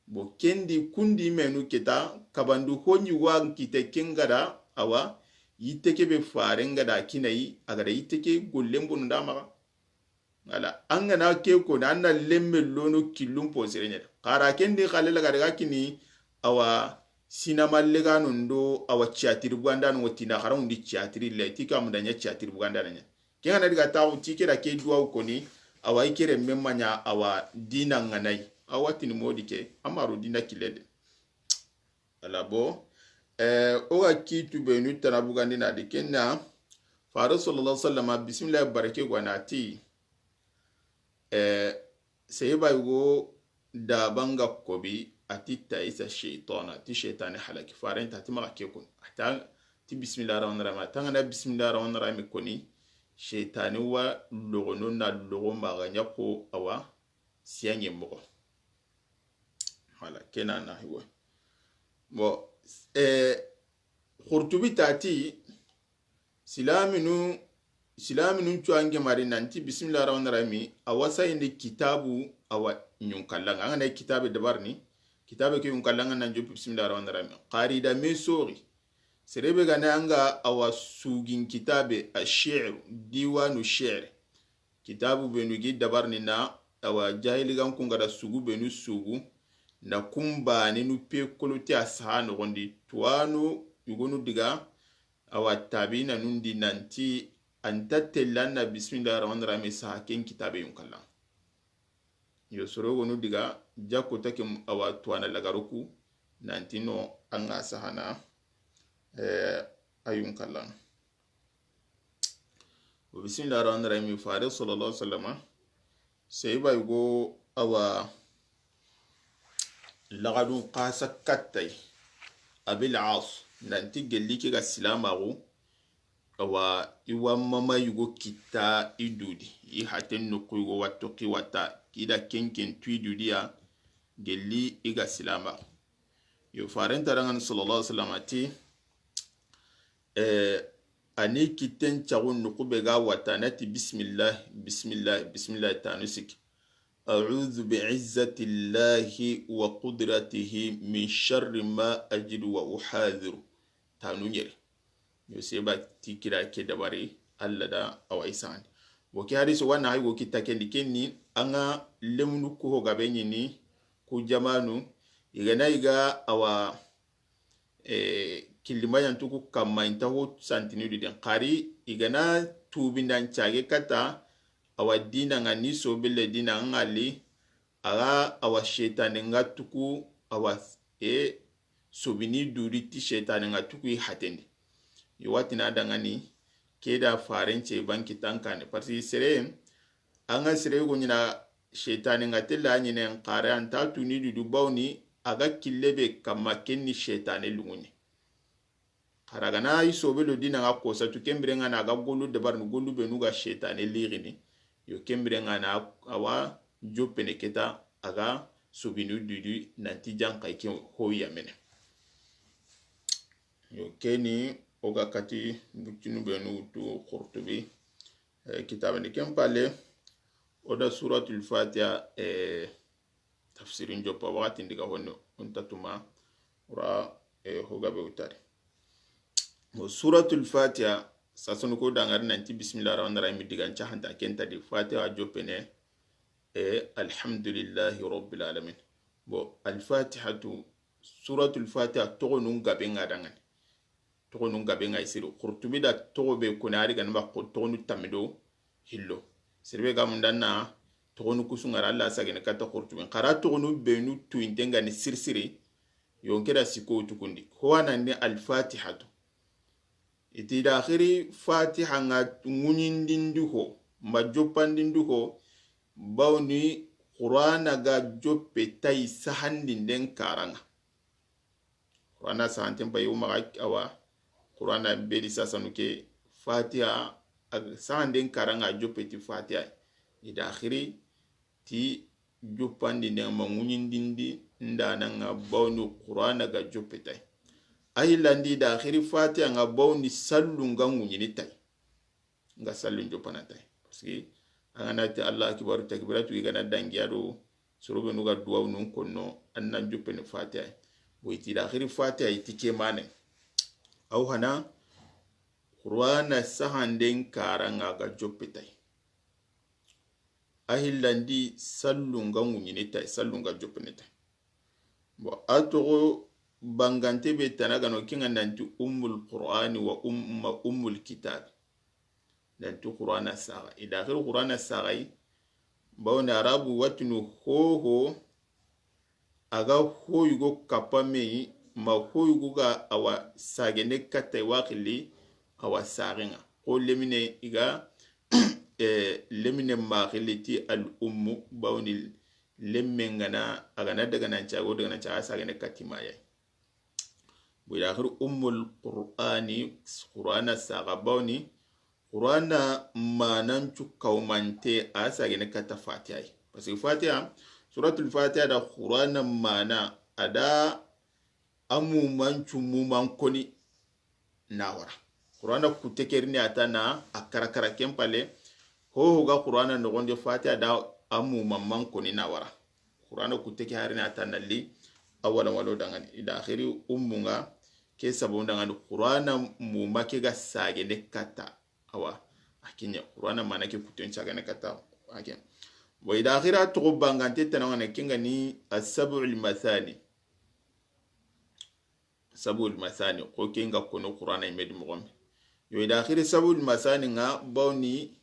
Bo ken di kundi menu keta, kabandu honɲi wa n kite ken ga da, a wa, yitte ke be faren ga da kinayi, a ga da yitte ke gollen bono nda maxa. Wala, an ga na ke ko, na, an na lemme lono killun po sere ɲa da. Xara ken di xalle laga daga kini, a wa, sinama legano ndo, a wa ciyatiri bugandano ŋo tina, xaramundi ciyatiri le, ti ka munda ɲa ciyatiri bugandano ɲa. Ken ga na diga taxu ti ke da ke duwawu koni, a wa i ke renme ma ɲa, a wa dina ŋa na yi. A wa tini modi ke, a ma ro dina kille de. Ala bo, eh, o ga kitu benu tana bugandi na di ken na, Fare sallallahu alaihi wasallam, bismillah barake gwa na ti, eh, sey ba yugo da banga kobi, a ti taisa shaytana, ti shaytane halaki. Faren ta ti maxa ke kun. A ta ti bismillah rahman rahim. A ta ŋa na bismillah rahman rahim koni, shaytane wa logono na logo maxa ɲa ko a wa siyange moxo. Wala, ken na na hiwa. Bon, eh, Xurtubi ta ti, silaminu, silaminu cuwange mari nanti bismillah rahman rahim, a wa sayindi kitabu a wa ɲunkallan ŋa. An ga na kitabe dabarni, kitabe ke ɲunkallan ŋa nan joppi bismillah rahman rahim. Xari da me sori. Sere be ga na an ga a wa sugin kitabe, a shi'r, diwanu shi'r. Kitabu benu gi dabarni na, a wa jahili gan kun ga da sugu benu sugu, na kun bane nu pe kolote a saha noxondi, tuwanu yugonu diga, a wa tabina nundi nanti, an ta tella na bismillah rahman rahim saha ken kitabe ɲunkallan. Yo soro gonu diga, jakko take a wa tuwana lagaruku, nanti no an ga sahana, eh, a ɲunkallan. Bismillah rahman rahim, Fare sallallahu alaihi wasallam, sey ba yugo a wa lagadun xasa kattay, Abil As, nanti gelli ke ga silamaxu, a wa i wa mama yugo kitta i dudi, i haten noxu yugo watto ki watta, ki da kenken tu i dudiya, gelli i ga silamaxu. Yo, Faaren ta danŋa ni, sallallahu alaihi wasallam, a ti, eh, a ni kitten caxu nuxu be ga wata, na ti, "Bismillah, bismillah, bismillah," tanu sikki. "A'udhu bi izzatillahi wa qudratihi min sharri ma ajidu wa uhadhiru." Tanu ɲeri. Yo, seba ti kira ke dabari Alla da, a wa i sandi. Bon, ke hadisi wa na hay go kitta kendi, ken ni an ga lemunu ku ho gabe ɲi ni ku jamanu, i ga na i ga a wa, eh, kilima yantu ku kamma, i nta ho santini du den. Xari i ga na tubi ndan cage kata, a wa dina ŋa ni sobele dina ŋa li, a ga a wa setane ŋa tuku, a wa, eh, sobini dudi ti setane ŋa tuku i hatendi. I wa ti na danŋa ni, ke da Faaren ce banki tankane. Parce que sere, an ga sere go ɲi na setane ŋa tella ɲi ne, xari a nta tuni dudu bawni, a ga kille be kamma, ken ni setane lunŋu ɲi. Xari a ga na i sobe lo dina ŋa, ko satu ken bire ŋa na a ga gollu dabarini, gollu be nu ga setane lixini. Yo, ken bire ŋa na a wa joppene keta, a ga sobini dudi nanti janxay ke ho yamene. Yo, ke ni o ga kati buccinu be nu wutu Qurtubi, eh, kitabe ni. Ken palle, o da Suratul Fatiha, eh, tafsirin joppa, waxati ndi ga honno, o nta tuma, ora, eh, ho gabe wutari. Bon, Suratul Fatiha, sasanu ko dangari nanti, "Bismillahir Rahmanir Rahim," digan cahanta, ken ta di, Fatiha joppene, eh, "Alhamdulillahi Rabbil Alamin." Bon, Al-Fatihatu, Suratul Fatiha, toxonun gabe ŋa danŋa ni. Toxonun gabe ŋa i siri. Qurtubi da toxo be koni, a ri ga ni ma ko toxonu tammi do hillo. Sere be ga mundan na toxonu kusu ŋa ra, Alla sagene kata Qurtubi. Xara toxonu be nu tuyinte ŋa ni sirisiri. Yo, n ke da siko tukundi. Ho wa na ni Al-Fatihatu. I ti da xiri Fatiha ŋa ŋuɲindindi ho, ma joppandindi ho, bawni Qur'ana ga joppe tayi sahandinden karanŋa. Qur'ana sahanten payi, o maxa a wa Qur'ana be di sasanu ke Fatiha, a sahanden karanŋa joppe ti Fatiha. I da xiri ti joppandi ne ma ŋuɲindindi ndananŋa, bawni Qur'ana ga joppe tayi. A hillandi da xiri Fatiha ŋa, bawni sallun ga ŋuɲini tayi. Nga sallun joppana tayi. Parce que an ga na ti Allahu akbar, takbiratu, i ga na dangi a do, soro be nu ga duwawu nun konno, an na joppe ni Fatiha. Bon, i ti da xiri Fatiha, i ti ke mane. Aw hana Qur'ana sahanden karanŋa ga joppe tayi. A hillandi sallun ga ŋuɲini tayi, sallun ga joppene tayi. Bon, a toxo bangante be tana ga no, ken ŋa nanti Ummul Qur'ani wa um-, ma Ummul Kitabi. Nanti Qur'ana saxa. I da xiri Qur'ana saxa yi, bawni Arabu wa tini hoho, a ga hoyugo kappa me yi, ma hoyugo ga a wa sagene katta yi, wa xilli a wa saxenŋa. Xo lemine i ga, eh, lemine ma xilli ti al ummu, bawni lemme ŋa na, a ga na daga nan cago, daga nan caga sagene katti ma yayi. Bo i da xiri Ummul Qur'ani, Qur'ana saxa, bawni Qur'ana manancu kawmante a sagene katta Fatiha yi. Parce que Fatiha, Suratul Fatiha da Qur'ana mana, a da a mumancu muman koni na wara. Qur'ana kutte ke rini a ta na a karakara, ken palle, hoho ga Qur'ana noxondi, Fatiha da a muman man koni na wara. Qur'ana kutte ke harini a ta na li a wala walo dangani. I da xiri ummu ŋa ke sabo dangani, Qur'ana muma ke ga sagene katta. Awa, a ke ɲa, Qur'ana mana ke kutten sagene katta. A ke. Bon, i da xiri a toxo bangante tana ŋa na, ken ŋa ni As-Sab'ul Masani. Sab'ul Masani, xo ken ga kono Qur'ana i me di moxo me. Yo, i da xiri Sab'ul Masani ŋa, bawni,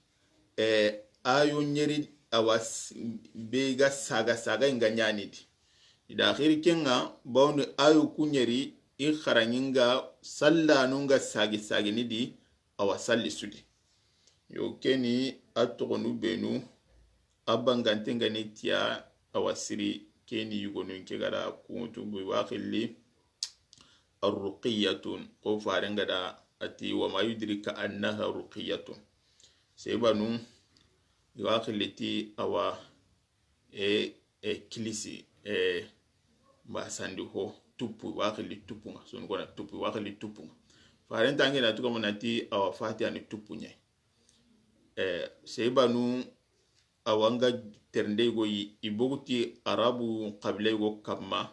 eh, ayo ɲeri a wa s-, be ga saga saga i ŋa ɲani di. I da xiri ken ŋa, bawni ayo ku ɲeri i xaraŋi ŋa sallanu ŋa sagi sagini di, a wa salli su di. Yo, ke ni a toxonu be nu, a bangante ŋa ni tiya, a wa siri, ke ni yugonu ke ga da kuŋutu, bo i wa xilli Ar-Ruqiyatun, xo Faaren ga da a ti, "Wa ma yudrika annaha ruqiyatun." Sebanu, i wa xilli ti a wa, e, e, kilisi, e, Mbasandi ho, tuppu, i wa xilli tuppu ŋa. Sonu kona tuppu, i wa xilli tuppu ŋa. Faren tangi na tuga mo nanti awa Fatiha ni tuppu ɲa. Eh, seybanu, awa nga terende go yi, i bogu ti Arabu xabila go kamma.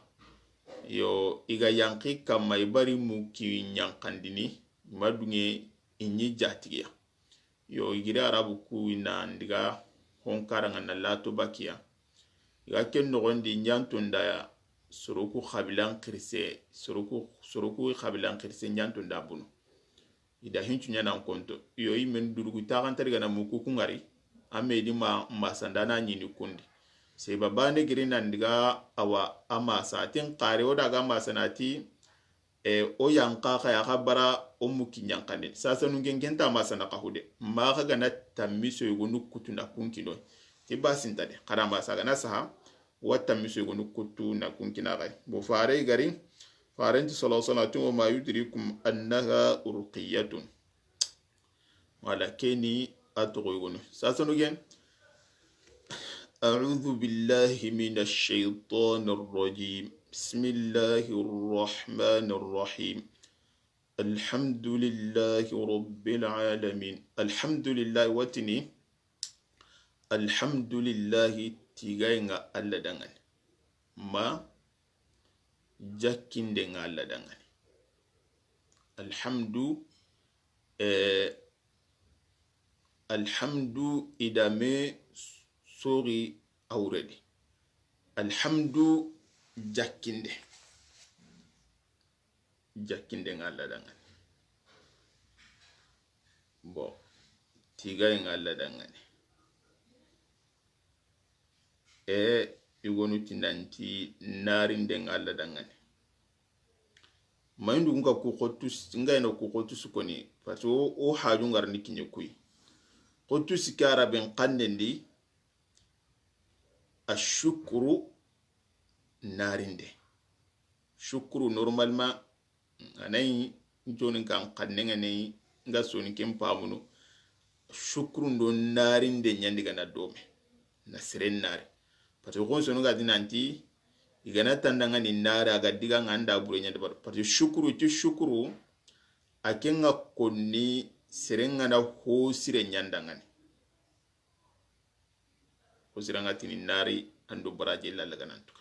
Yo, i ga yanqi kamma, i bari muki ɲanqandini, ma dunge i ɲi jatigiya. Yo, i giri Arabu ku i na ndiga honkara ŋa na lato bakiya. I ga ken noxondi ɲanto nda soroku xabilan xirise, soroku, soroku xabilan xirise ɲanto nda bunu. I da hincu ɲanan konto. Yo, i men durugu taxantari gana muku ku ŋari. A me di ma, masandana ɲini kundi. Seba bane giri nan diga awa a masa. Tin xare o daga masa na ti, e, o yanqa xa ya xa bara o muki ɲanqandi. Sasa nungen kenta masa na xa hude. Ma xa gana tammiso yogonu kutu na kunkino. Ti basinta de. Xara masa gana saha. Wa tammiso yogonu kutu na kunkina xa. Bo fare gari. Faren ti sallallahu alaihi wasallam, "Wa ma yudrikum annaha ruqiyatun." Wala keni a toxo yogonu. Sasanu gen. أعوذ بالله من الشيطان الرجيم. بسم الله الرحمن الرحيم. الحمد لله رب العالمين. Alhamdulillahi watini. Alhamdulillahi tigaye ŋa Alla dangani. Ma jakkinde ŋa Alla dangani. Alhamdu, eh, alhamdu idame sori awredi. Alhamdu jakkinde. Jakkinde ŋa Alla dangani. Bon, tigaye ŋa Alla dangani. E, i gonu ti nanti narinde ŋa Alla dangani. Mayindu nga ku xotu s-, nga ina ku xotu su koni, parce que o, o haju ngar ni kiɲe kuyi. Xotu si kara ben xannendi, a shukuru narinde. Shukuru normalement, anayi nconin kan xanne nga nayi nga soni ken pamunu. Shukuru ndo narinde ɲandi gana dome. Na seren nari. Parce que xon sonu ga di nanti, i gana tandangani nari a ga diga nga nda bure ɲandi bar. Parce que shukuru ti shukuru, a ken ŋa konni seren ŋa na ho sire ɲandangani. Ko siranga tini nari ando baraje lalla ganantuka.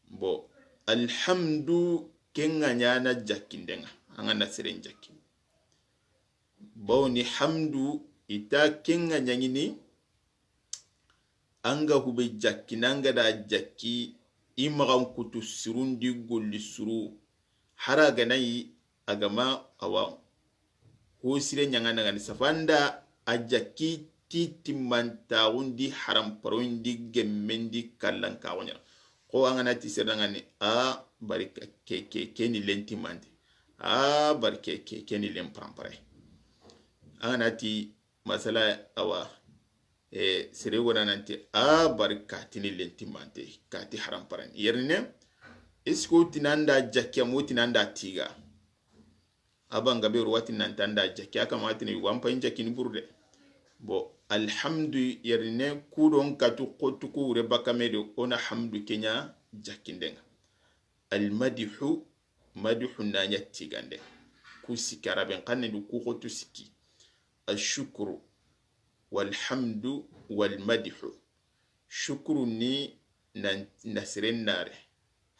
Bo, alhamdu ken ŋa ɲana jakkinde ŋa, an ga na seren jakki. Bawni hamdu ita ken ŋa ɲaŋini, an ga hube jakki, nan ga da jakki, i maxan kutu sirundi golli suru, hara ganayi, a ga ma awa ho sire ɲaŋa nagani safanda a jakki ti timmantaxundi haramparondi gemmendi kallankaxu ɲana. Xo an ga na ti sere nangani a bari ke, ke, ke ni len timmante. A bari ke, ke, ke ni len parampare. An ga na ti masala awa, e, sere wona nanti a bari katini len timmante, kati haramparan. Yerine, est-ce que o tinanda jakki, amo tinanda tiga? A banga be ruwati nantanda jakki, a kama tini yugo an payin jakkini burde. Bo, alhamdu, yerine, kudon katu xotu ku wure bakame de, ona hamdu kenya jakkindenga. Almadihu, madihu nanya tigande. Ku sikki araben xanne du ku xotu sikki. Ashukru, walhamdu, walmadihu. Shukuru ni na, na seren nare.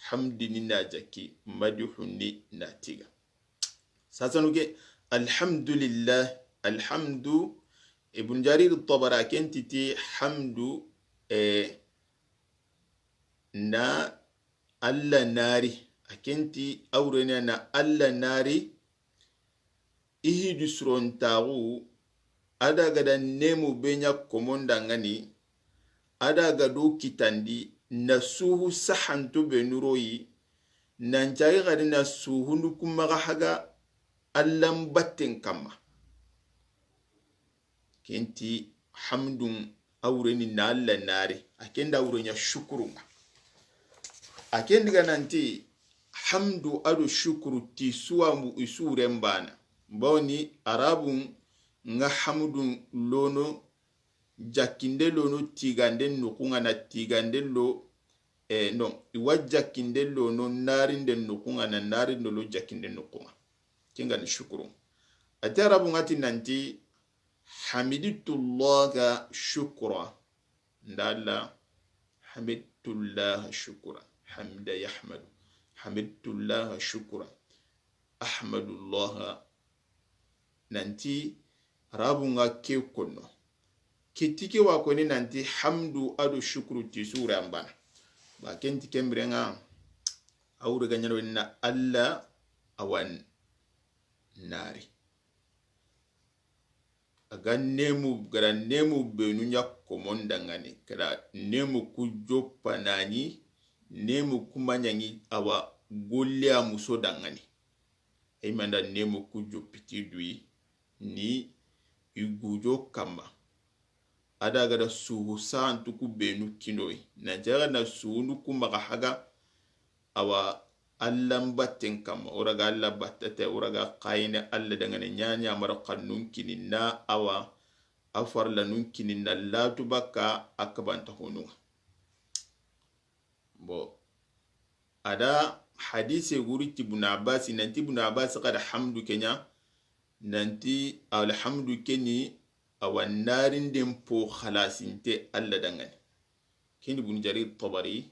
Hamdi ni na jakki, madihu ni na tiga. Sasanu ke, alhamdulillah, alhamdu, Ibn Jarir Tabara ken titi hamdu, eh, na Alla nari, a ken ti awrene na Alla nari, i hidi surontaxu, a da ga da nemu be ɲa komondangani, a da ga do kitandi, na suhu sahanto be nuroyi, nan cagi xadi na suhundu kumaxa haga Allan batten kamma. Ken ti hamdun awreni na Alla nari, a ken da awre ɲa shukurunga. A ken diga nanti hamdu ado shukuru ti suwa mu i suren bana. Bawni arabun nga hamdun lono, jakkinde lono, tigande nukunga na tigande lo, E, non, i wa jakkinde lono narinden noxun ŋa, na narinden lo jakkinde noxun ŋa. Ken ga ni shukuru. A ti Arabu ŋa ti nanti, حمدت الله شكرا. N da Alla, حمدت الله شكرا. حمد يحمد. حمدت الله شكرا. أحمد الله. Nanti Arabu ŋa ke konno. Ke ti ke wa koni nanti hamdu ado shukuru ti sura ambana. Ba ken ti kembire ŋa, a wure ga ɲano na Alla a wa nari. A ga nemu, ga da nemu benu ɲa komon danŋani, ga da nemu ku joppa nani, nemu ku ma ɲaŋi a wa golle a muso danŋani. Ay ma n da nemu ku joppi ti duyi ni i gujo kamma. A da ga da suhu santu ku benu kinoyi. Nan jaga na suhundu ku maxa haga, a wa Alla n batten kamma, o raga Alla battete, o raga xayine Alla danŋani, ɲaɲa mara xannun kini na a wa a farlanun kini na latu bakka a kabanta honun ŋa. Bon, a da hadise guri ti Ibn Abbas, nanti Ibn Abbas xa da hamdu ke ɲa, nanti alhamdu ke ni a wa narinden po xalasinte Alla danŋani. Ken di Ibn Jarir Tabari,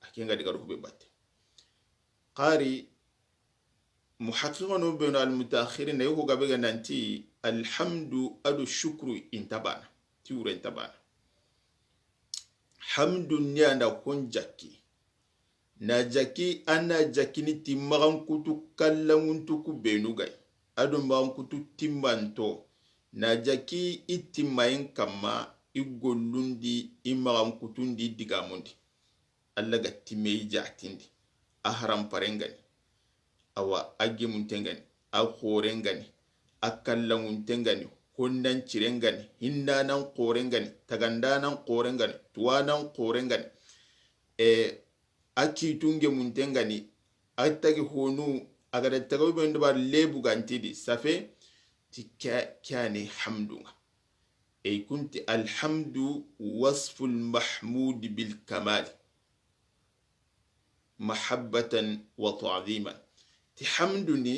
a ken ga diga ro ku be batte. Xari, muhaqqiqono benu almutaakhirin na yogo gabe ga nanti alhamdu ado shukru i nta bana, ti wure i nta bana. Hamdu ni a nda kon jakki. Na jakki, a na jakkini ti maxankutu kallaŋuntu ku benu ga yi. Ado maxankutu timmanto. Na jakki i timmayen kamma, i gollundi, i maxankutundi, digamundi. Alla ga timme i jatindi. A haranparen ga ni. Awa, a gemunten ga ni. A xoren ga ni. A kallaŋunten ga ni. Hondanciren ga ni. Hinnanan xoren ga ni. Tagandanan xoren ga ni. Tuwanan xoren ga ni. E, a kitun gemunten ga ni. A tagi honu, a ga da taga be ndo bar lebu gantidi. Safe, ti ke, ke ya ni hamdu ŋa. Ey kunti alhamdu wasful mahmud bil kamal mahabbatan wa ta'ziman. Ti hamdu ni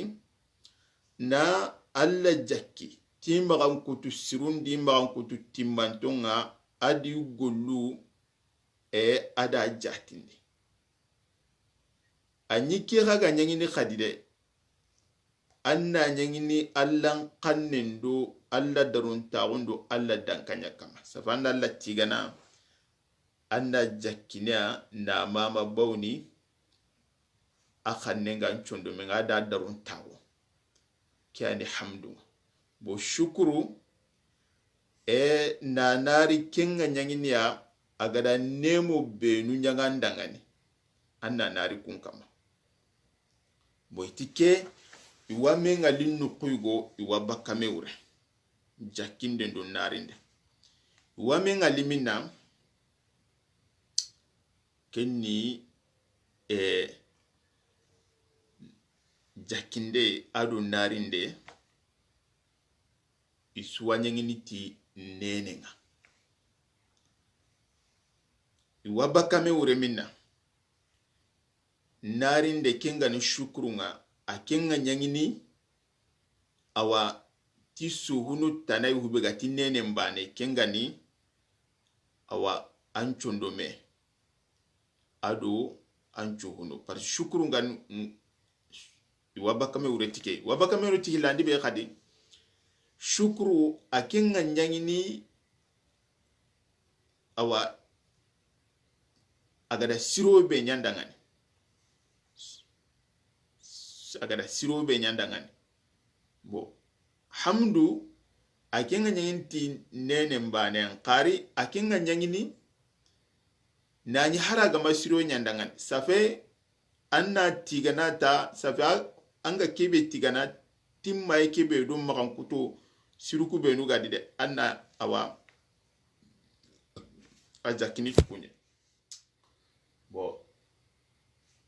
na Alla jakki, ti maxankutu sirundi, maxankutu timmanton ŋa, a di gollu, e, a da jatindi. A ɲi ke xa ga ɲaŋini xadi de. An na ɲaŋini Alla n xannen do, Alla daruntaxun do, Alla dankaɲa kama. Safa an da Alla tigana, an na jakkini a na mama bawni, a xannen ga n condomen ŋa da daruntaxu. Ke ya ni hamdu. Bo shukuru, e, na nari ken ŋa ɲaŋini ya, a ga da nemo benu ɲaŋa n danŋani. An na nari kun kama. Bo i ti ke, i wa me ŋa linnu kuy go, i wa bakka me wure. Jakkinde ndo narinde. I wa me ŋa liminna, ken ni, e, jakkinde ado narinde, i su wa ɲaŋini ti nene ŋa. I wa bakka me wure minna. Narinde ken ga ni shukuru ŋa, a ken ŋa ɲaŋini, awa, ti suhunu tana yi hube ga ti nene mbane, ken ga ni, awa, an condome. Ado an cuhunu. Parce que shukuru nga n-, i wa bakame wure tike. I wa bakame wure tike landi be xadi. Shukuru a ken ŋa ɲaŋini, awa, a ga da siro be ɲa n danŋani. A ga da siro be ɲa n danŋani. Bon, hamdu, a ken ŋa ɲaŋini ti nene mbane n xari, a ken ŋa ɲaŋini, na ɲi hari a ga ma siro ɲa n danŋani. Safe, an na tigana ta, safe, a-, an ga kebe tigana, timmaye kebe do maxankuto, siruku benu ga di de, an na awa, a jakini tukunye. Bon,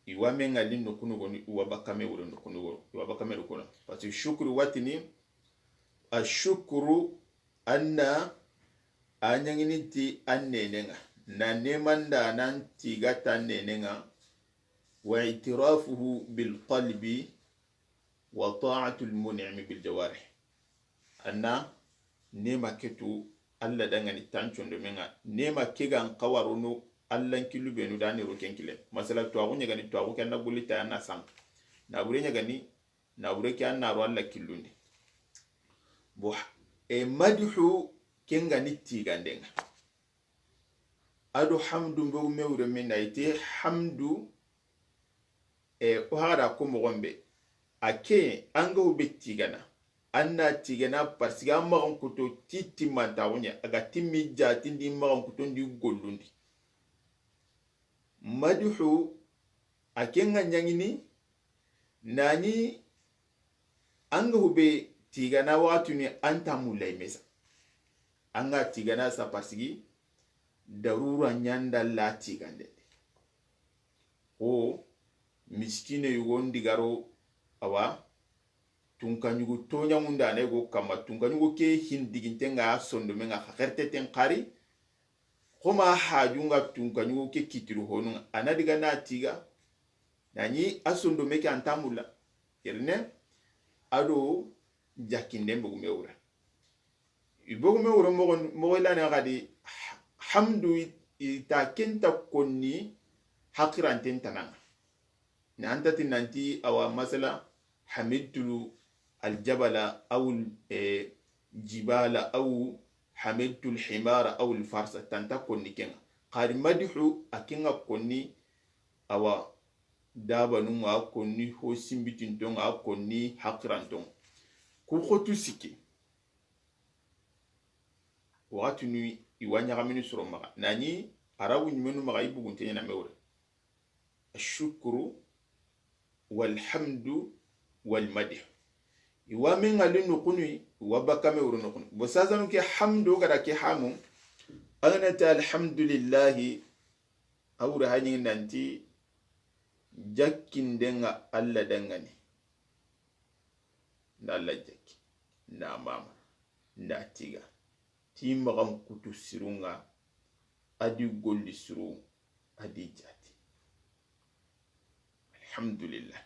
i wa me ŋa li no kunu goni, i wa bakame wure no kunu goni, i wa bakame no kunu. Parce que shukru watini, a shukru anna, a ɲaŋini ti an nene ŋa. na neemandaana tiga ta neenen ŋa, wa itirafuhu bil qalbi, wa ta'atul mun'imi bil jawarih. A na neema ke tu Alla danŋa ni ta n condomen ŋa, neema ke ga n xawa ro no Alla n killu beenu da ni ro ken kille. Masala, tuwaaxu ɲa ga ni, tuwaaxu ke na golli ta ya na sanka. Naabure ɲa ga ni, naabure ke a na ro Alla killun di. Bon, e, madihu ke ŋa ni tiganden ŋa. A do hamdu, n bogu me wure me na i ti hamdu, e, o haxa da ko moxo be. A ke, an ga wo be tigana, an na tigana parce que an maxan kuto ti timmantaaxu ɲa, a ga timmi jaatindi maxan kuto ndi gollun di. Madihu, a ke ŋa ɲaŋini, na ni an ga wo be tigana waxatunu, an ta mulla i me sa. An ga tigana sa parce que daruura ɲa nda la tigande. Xo miskine yogo ndi ga ro, awa, tunka ɲugu toɲaŋundaana yogo kamma, tunka ɲugu ke hin diginten ŋa sondomen ŋa, xerteten xari, xoma hajun ŋa tunka ɲugu ke kitiru honun ŋa, a na diga na tiga, na ni a sondome ke an ta mulla. Yere ne, a do jakinden bogu me wure. I bogu me wure moxo, moxo i la ne xadi, hamdu i, i ta ken ta konni haqiranten tana ŋa. Na an ta ti nanti, awa, masala, hamidtul aljabala aw, e, jibala aw hamidtul himara aw farsa, ta nta konni ken ŋa. Xari madihu a ke ŋa konni, awa, dabanun ŋa, a konni ho sinbitinton ŋa, a konni haqiranton ŋa. Ku xotu sikki. Waxatunu i wa ɲaxamini soro maxa. Na ni arabu ɲimenu maxa, i bugunte ɲaana me wure. Ashukru walhamdu walmadih. I wa me ŋalli noxunu, i wa bakka me wure noxunu. Bo sasanu ke hamdu ga da ke hamu, a ga na ti alhamdulillahi, a wure ha ɲi nanti jakkinden ŋa Alla danŋa ni. Na Alla jakki, na mama, na tiga ti maxan kutu sirun ŋa, a di golli siru, a di jaati. Alhamdulillah.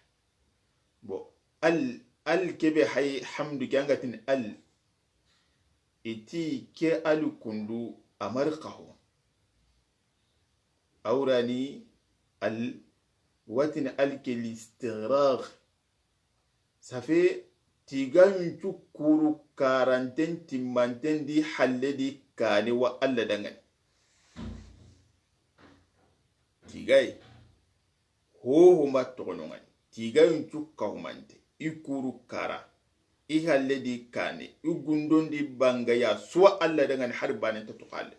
Bon, al, al ke be hay hamdu ke an ga tini al, i ti ke al kundu a mari xaho. A wure ni al, wa tini al ke listighraq. Ça fait, tiga yuncu kuru karanten timmanten di halle di kaane wa Alla danŋa ni. Tigaye, hoho ma toxono ŋa ni. Tiga yuncu kahumante, i kuru kara, i halle di kaane, i gundon di bangaya, suwa Alla danŋa ni, hari baane nta toxo halle.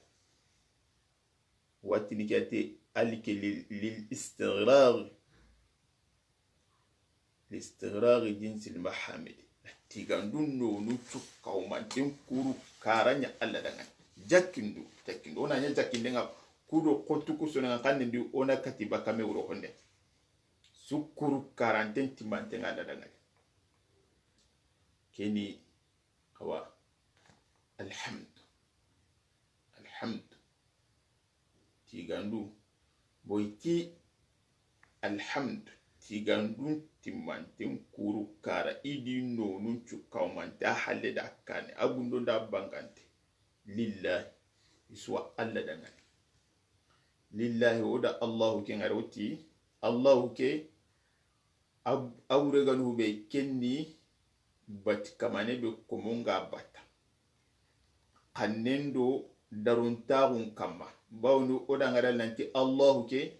Wa tini ke a ti al ke lil, lil istighraq. Listighraq jinsil mahamidi. Tigandun nonu cu kawmanten kuru kara ɲa Alla danŋa ni. Jakkindu, jakkindu. O na ɲa jakkinden ŋa, kudo xotu ku sonen ŋa, xanne ndi o na kati bakka me wuro honde. Su kuru karanten timmanten ŋa Alla danŋa ni. Ke ni, awa, alhamdu. Alhamdu. Tigandu. Bo i ti alhamdu. Tigandun timmanten kuru kara, i di nonun cu kawmante, a halle da kaane, a gundo da bangante. Lillahi. I suwa Alla danŋa ni. Lillahi, o da Allahu ke ŋa ri, o ti Allahu ke, a wure ganu be kenni bati kamane be komo ŋa bata. Xannen do darontaxun kamma. Bawni o da ŋa ri nanti Allahu ke,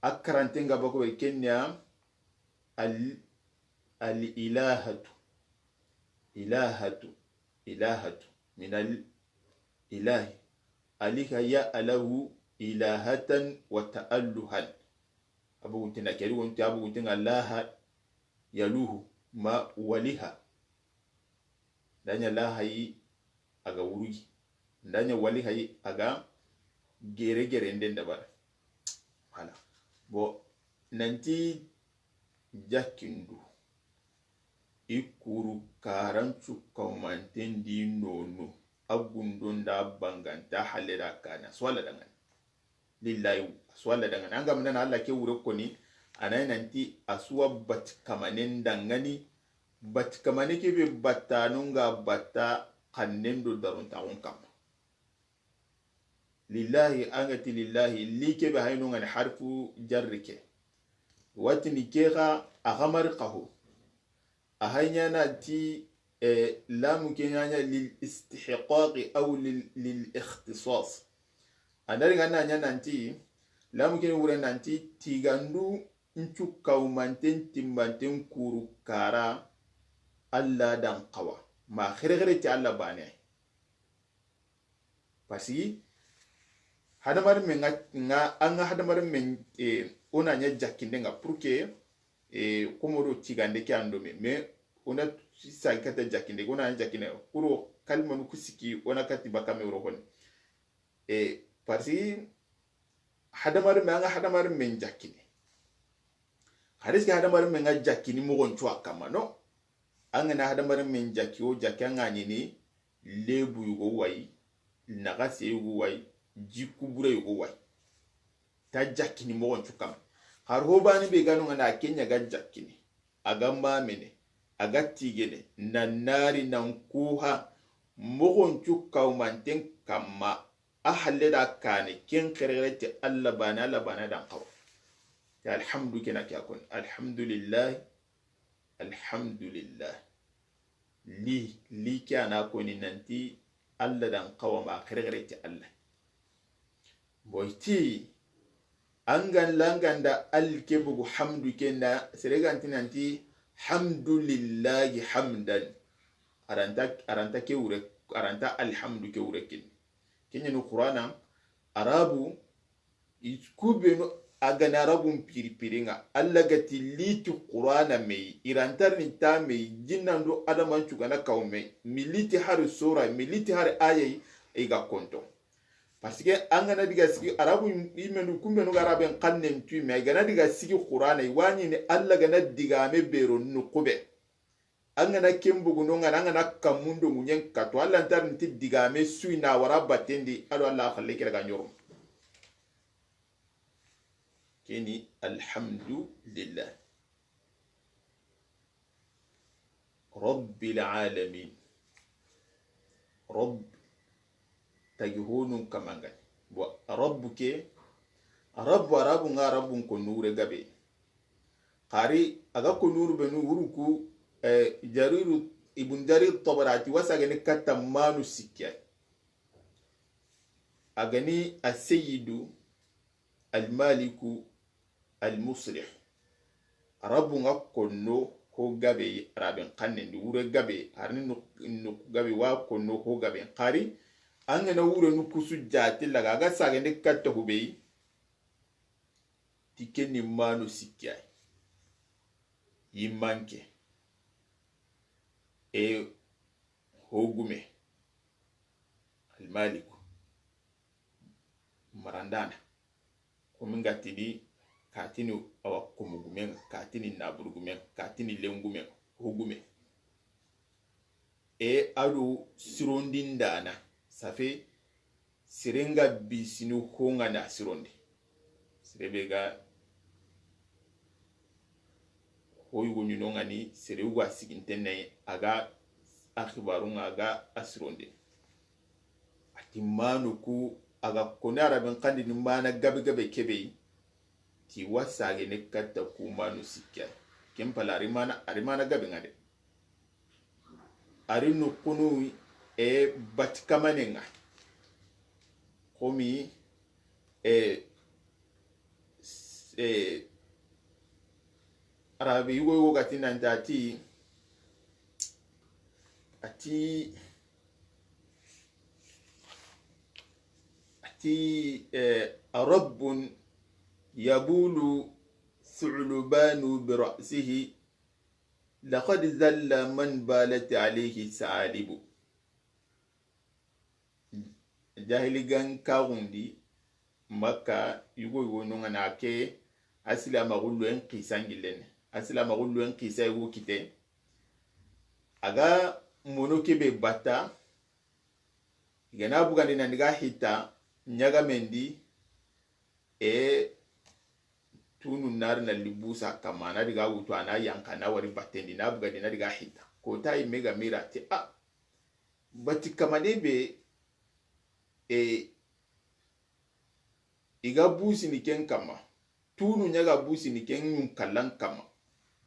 a karanten ga bako be kenni ya al, al ilahatu. Ilahatu. Ilahatu. Min al ilahi. Aliha ya alahu ilahatan wa ta'alluhan. A bugunte na keri wonti, a bugunte ŋa laha yaluhu ma waliha. Nda ɲa laha yi a ga wurugi. Nda ɲa waliha yi a ga gere gere nden dabara. Voilà. Bon, nanti jakkindu. I kuru karancu kawmanten di nonu. a gundo nda banganta halle da kana, a su wa Alla danŋani. Lillahi, a su wa Alla danŋani. An ga ma na Alla ke wure koni, a na nanti a su wa bati kamanen danŋani, bati kamane ke be battanu nga batta xannen do darontaxun kamma. Lillahi, an ga ti lillahi, li ke be hayno ngani harfu jarri ke. Watini ke xa, a xa mari xaho. A xa ɲa nanti, eh, lamu ke ɲa ɲa lil istihqaqi aw lil, lil ikhtisas. A ndari ngana ɲa nanti, lamu ke wure nanti tigandu ncu kawmanten timbanten kuru kara Alla dan xawa. Ma xerexere ti Alla bane. Parce que hadamarenme nga, nga, an ga hadamarenme, eh, o na ɲa jakkinde nga pour que, eh, komo do tigande ke an do me. Mais o na sagi kata jakkinde, o na ɲa jakkinde. Kuro kalimanu ku sikki, o na kati bakame wuro koni. Eh, parce que hadamarenme, an ga hadamarenme jakkini. Hadis ke hadamarenme nga jakkini moxon cuwa kamma, no? An ga na hadamarenme jakki, o jakki an ga ɲini lebu yugo wayi, naxase yugo wayi, jikku bure yugo wayi. Ta jakkini moxon cu kamma. Har ho bani be gano nga na ke ɲa ga jakkini. A ga mamene, a ga tigene, nan nari nan kuha, moxon cu kawmanten kamma, a halle da kane, ken xerexere ti Alla bane, Alla bane dan xawa. Ya alhamdu ke na ke a koni. Alhamdulillah, alhamdulillah. Li, li ke a na koni nanti Alla dan xawa ma xerexere ti Alla. Boy ti, an ga na langa nda al ke bugu hamdu ke na, sere ga nti nanti hamdulillahi hamdan. A ra nta, a ra nta ke wure, a ra nta alhamdu ke wure ken. Ke ɲa ni Qur'ana, Arabu, i ku benu a ga na Arabun piri piri nga. Alla ga ti li ti Qur'ana me yi, i ra nta ri ni ta me yi, jinnan do adaman cu ga na kaw me yi, mi li ti hari sura, mi li ti hari aya yi, i ga konto. Parce que an ga na diga sigi Arabu yimenu, ku benu ga Araben xannen tu me, i ga na diga sigi Qur'ana, i wa ɲini Alla ga na digame be ro nuxu be. An ga na ken bugu no nga na, an ga na kammundo ŋuɲen katu, Alla nta ri nti digame su yi na wara batendi, a do Alla xalle kira ga ɲoro. Keni alhamdulillah. Rabbil alamin. Rabb, tagi honun kamangani. Bo Rabbu ke, Rabbu, Arabu nga Rabbun ko nure gabe. Xari a ga ko nuru benu wuruku, eh, Jariru, Ibn Jarir Tabari a ti wa sagene katta manu sikke. A ga ni As-Sayyidu, Al-Maliku, Al-Muslih. Rabbu nga konno ho gabe, Araben xannen di wure gabe, hari ni nuxu, nuxu gabe wa konno ho gabe. Xari an ga na wure nu kusu jati laga, a ga sagende katta hube yi, ti ke ni manu sikke yi. Yimanke. E ho gume. Al-Maliku. Marandana. Komi nga tini, katini awa komu gumen, katini naburu gumen, katini lengumen, ho gume. E a do sirondindana, safe, sere nga bisini ho nga na sirondi. Sere be ga ho yugo ɲi no nga ni, sere yugo a siginten na yi, a ga a xibaru nga, a ga a sirondi. A ti manu ku, a ga koni Araben xandi ni mana gabe gabe kebe yi, ti wa sagene katta ku manu sikke. Ken pala a ri mana, a ri mana gabe nga de. A ri nuxunu, e, bati kamane nga. Komi, e, s-, e, Arabe yugo yugo ga ti nanti a ti, a ti, a ti, e, Rabbun yabulu sulubanu bi ra'sihi, laqad zalla man balat alayhi saalibu. Jahili gan kaxundi Makka yugo yugo no nga na ke, a silamaxu loyen xisa ngillene. A silamaxu loyen xisa yugo kite. A ga mono kebe batta, I ga na bugandi na diga hita ɲagamendi, e tunu nari na libusa kama, na diga wutu, a na yanka, na wari batendi, na bugandi na diga hita. Kota yimme ga mira ti a, bati kamane be, e i ga busini ken kama, tunu ɲa ga busini ken ɲun kallan kama.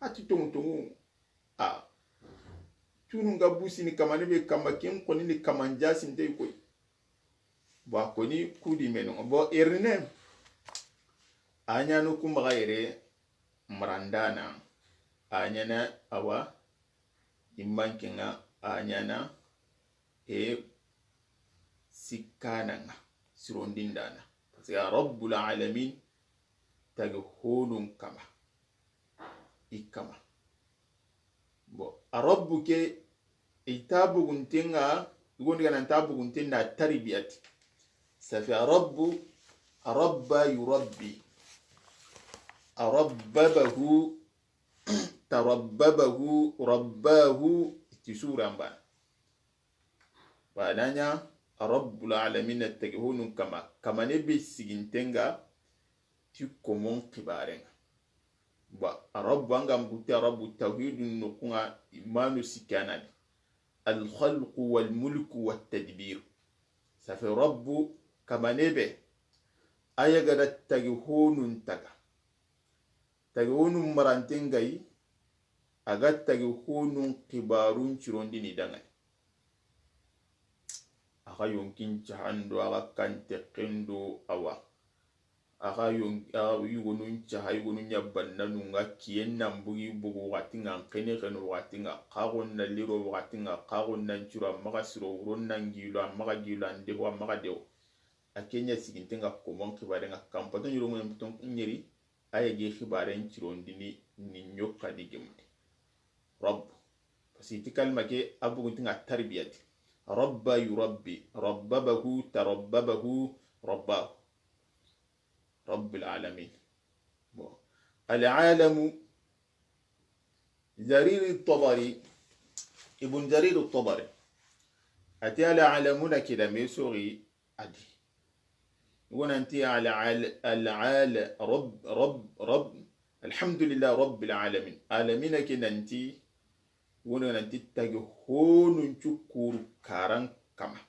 A ti tongu tongu, a tunu ga busini kamane be kama, ken koni ni kaman jasinte koy. Ba koni kudi menu. Bo erine, a ɲanu kumaga yere marandana, a ɲana awa immankenga, a ɲana e sikkananga, sirondindana. Parce que a Rabbul Alamin, tagi honun kama, i kama. Bon, a Rabbu ke, i ta buguntenga, i gondi ga nan ta bugunten na tarbiyati. Ça fait a Rabbu, a rabba yurabbi. A rabbabahu, tarabbabahu, rabbahu, ti suran bana. Bananya, Rabbul Alamin, tagi honun kama, kamane be sigintenga ti komon xibarenga. Ba, Rabbu anga mbuti, Rabbu tawhidun nokunga imanu sikanadi. Al khalqu wal mulku wat tadbir. Ça fait Rabbu kamane be, a ya ga da tagi honun taga. Tagi honun marantenga yi, a ga tagi honun xibarun cirondini dangani. A ga yonkin cahando, a ga kante kendo awa. A ga yon-, a ga yugonun caha, yugonun ɲa bannanunga, kiyen nan bugi bugu waxatinga, n xene xeno waxatinga, xaxon na liro waxatinga, xaxon nan ciro, a maxa siro, wuron nan gilo, a maxa gilo, an deho, a maxa deho. A ke ɲa sigintenga komon xibarenga, kampato ɲiro ŋoyen ton ɲeri, a ya gi xibaren cirondini ni ɲokka di gemundi. Rabbu. Parce que ti kalima ke, a buguntenga tarbiyati. Rabba yurabbi, rabbabahu, tarabbabahu, rabbahu. Rabbil alamin. Bon. Al alamu, Jarir Tabari, Ibn Jarir Tabari. Ati al alamuna kida me sori adi. Wonanti al, al, al, al, rabb, rabb, rabb, alhamdulillah rabbil alamin. Alamina ke nanti, wonanti tagi honun cukuru karan kama.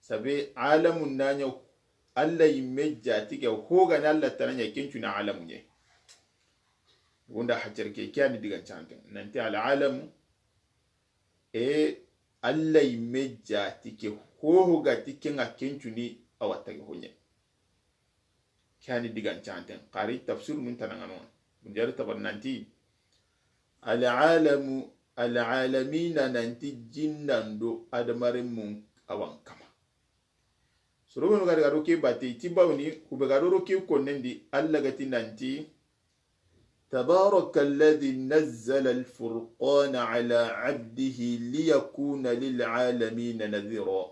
Sabe alamun nanya Allah yimme jati ke, hogani Allah tana ɲa, ken cuna alamu ɲa. Wonda hajar ke, ke yani digan canten. Nanti al alamu, e Allah yimme jati ke, hoho gati kenga, ken cuni awa tagi ho ɲa. Ke yani digan canten. Xari tafsir nun tanangano. Bunjari tabar nanti, al alamu, al alamina nanti jinnan do adamaren mun awan kama. Sorobenu gadi gado ke bate, ti bawni, kube gado ro ke konnendi, Allah gati nanti, تبارك الذي نزل الفرقان على عبده ليكون للعالمين نذيرا.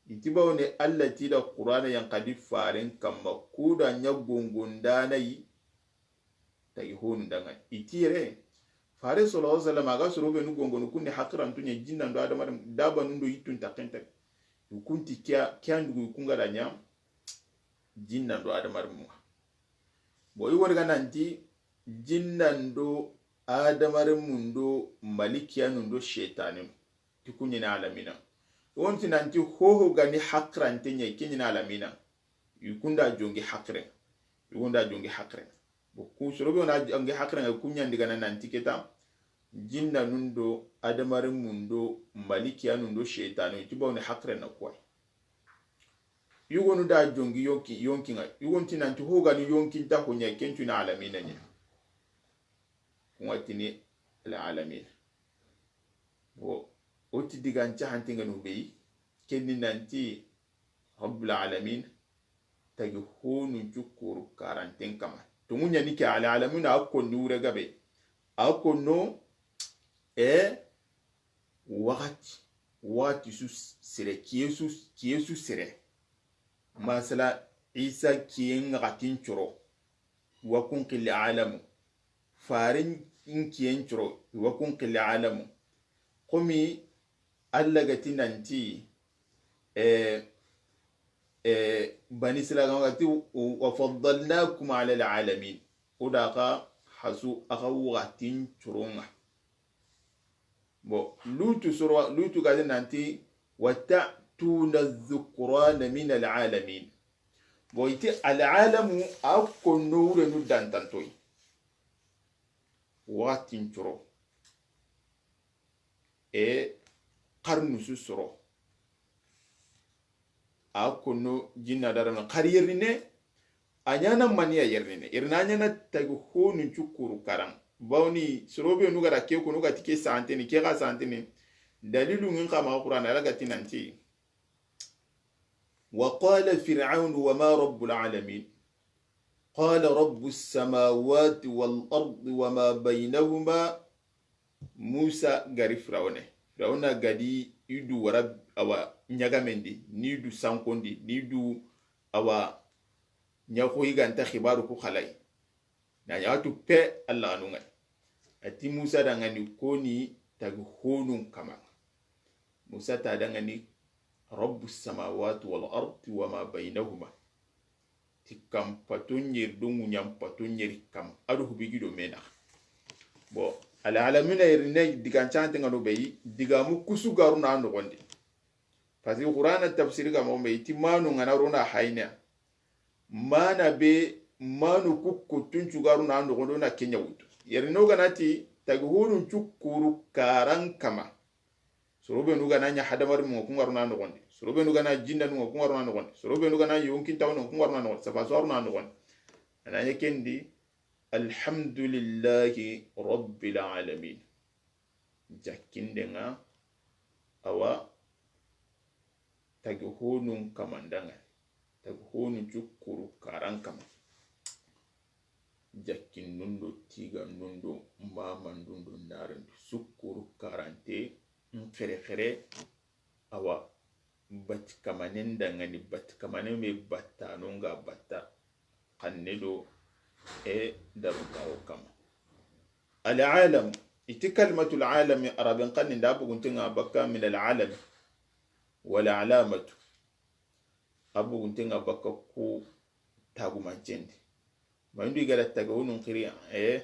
Iti bawne Allah ti da Qur'ana yan kadi faren kamma, kuda ɲa gongondanayi, tagi honu danga. Iti yere, fare sallallahu alaihi wasallam, aga soro benu gongonu kunni hakirantu ɲa, jinnan do adamaren, dabanun do yittun takkentari. Yukunti kiya, kiyandugu yukunga da ɲa, jinnan do adamaren munga. Bo i wori ga nanti jinnan do adamaren mun do malikiyanun do shetanun, ti kuɲini alamina. Wonti nanti hoho gani hakirante ɲa, keɲini alamina. Yukunda jongi hakiren. Yukunda jongi hakiren. Bo ku sorobe wona jongi hakiren, kuɲandi gana nanti keta jinnanun do adamaren mun do malikiyanun do shetanun, ti bawni hakiren na kuwai. Yugonu da jongi yonki, yonkinga. Yugonti nanti hogani yonkinta ho ɲa, kencuni alamina ɲa. Kuŋatini al alamina. Wo, o ti digan cahantenganu beyi, kenni nanti rabbul alamin, tagi honun cu koru karanten kama. Tungu ɲani ke al alamina, a konni wure gabe. A konno, e, waxati, waxati su sere, kiye su, kiye su sere. Masala, Isa kiyen ŋaxatin coro, wa kun xilli alamu. Farin kiyen coro, wa kun xilli alamu. Komi Allah gati nanti, E, e, Bani Israila ga ti, "Wa faddalnakum ala alalamin." O da xa hasu a xa waxatin coron ŋa. Bon, Lutu soro, Lutu ga ti nanti, "Wa ta'tuna dhukrana min alalamin." Bon, i ti alalamu a konno wurenu dantantoyi. Waxatin coro. E xarnu su soro. A konno jinna darana xar yerine. A ɲana maniya yerine. Yerine a ɲana tagi honun cukuru karan. Bawni soro be nu ga ra ke kono ga ti ke santini, ke ga santini. Dalilu ngin xa ma Qur'an ala ga ti nanti. وقال فرعون وما رب العالمين. قال رب السماوات والأرض وما بينهما. Musa gari Firawuna. Firawuna gadi i du wara awa ɲagamendi, ni du sankondi, ni du awa ɲaxo i ga nta xibaru ku xalai. Na ɲaxatu pe Alla ga nungai. A ti Musa dangani koni tagi honun kama. Musa ta dangani Rabbu samawati wal ardi wa ma bainahuma. Ti kam pato ɲeri do ŋuɲan pato ɲeri kam. A do hubigido mena. Bon, al alamina yeri ne digan cante ngano beyi, digamu kusu garu na nogondi. Parce que Qur'ana tafsiri ga moxo be, i ti manu ngana rona hayna. Mana be, manu ku kuttun cugaru na nogondo na kenya wutu. Yeri no gana ti, tagi honun cukuru karan kama. Soro be nu gana ɲa hadamari mu kungaru na nogondi. Soro be nu gana jinna nu kungaru na nogondi. Soro be nu gana yonkin tawno kungaru na nogondi. Safa soru na nogondi. Ananya kendi, alhamdulillahi rabbil alamin. Jakkindenga, awa, tagi honun kamandanga, tagi honun cukuru karan kama. Jakkindundo, tigandundo, mamandundo, narandu, sukuru karante, nxerexere, awa, bati kamanen dangani, bati kamanen be battano nga batta, xanne do e daruntawo kama. Al alam, iti kalimatul alami, arabin xanni nda buguntenga bakka min al alam, wal alamatu. A buguntenga bakka ku tagumancendi. Mayindu i gada taga wonun xiri, e,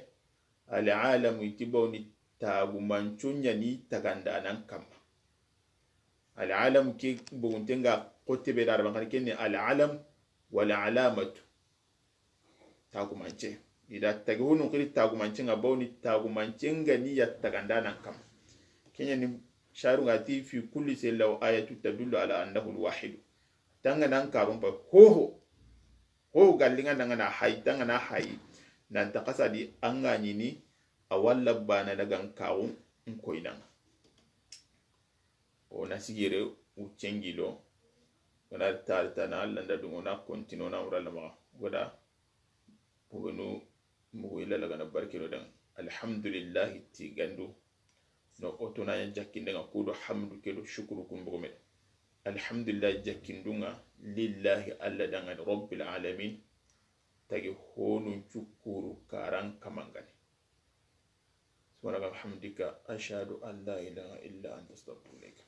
al alamu iti bawni tagumanco ɲani tagandanan kamma. Al alamu ke buguntenga xotte be da arabin xanni kenni al alam wal alamatu. Tagumance. I da tagi honun xiri tagumance nga bawni tagumance nga ni ya tagandanan kamma. Kenya ni sharu nga ti fi kulli shay lahu ayatu tadullu ala annahu alwahid. Tanga nan karun pa hoho. Hoho gallinga nanga na hay, tanga na hay. Nan ta xasadi anga ɲini a walla bana daga nkaru nkoinanga. O na sigire u cengilo. Wona tartana landa dungo na kontino na wura lama. Goda bogonu mugu ila lagana barkino dan. Alhamdulillahi tigandu. No oto na ɲa jakkindenga kudo hamdu kedo shukuru kun bogome. Alhamdulillahi jakkindunga lillahi alla dangani rabbil alamin. Tagi honun cukuru karan kamangani. Subhanaka bihamdika ashhadu an la ilaha illa anta astaghfiruka.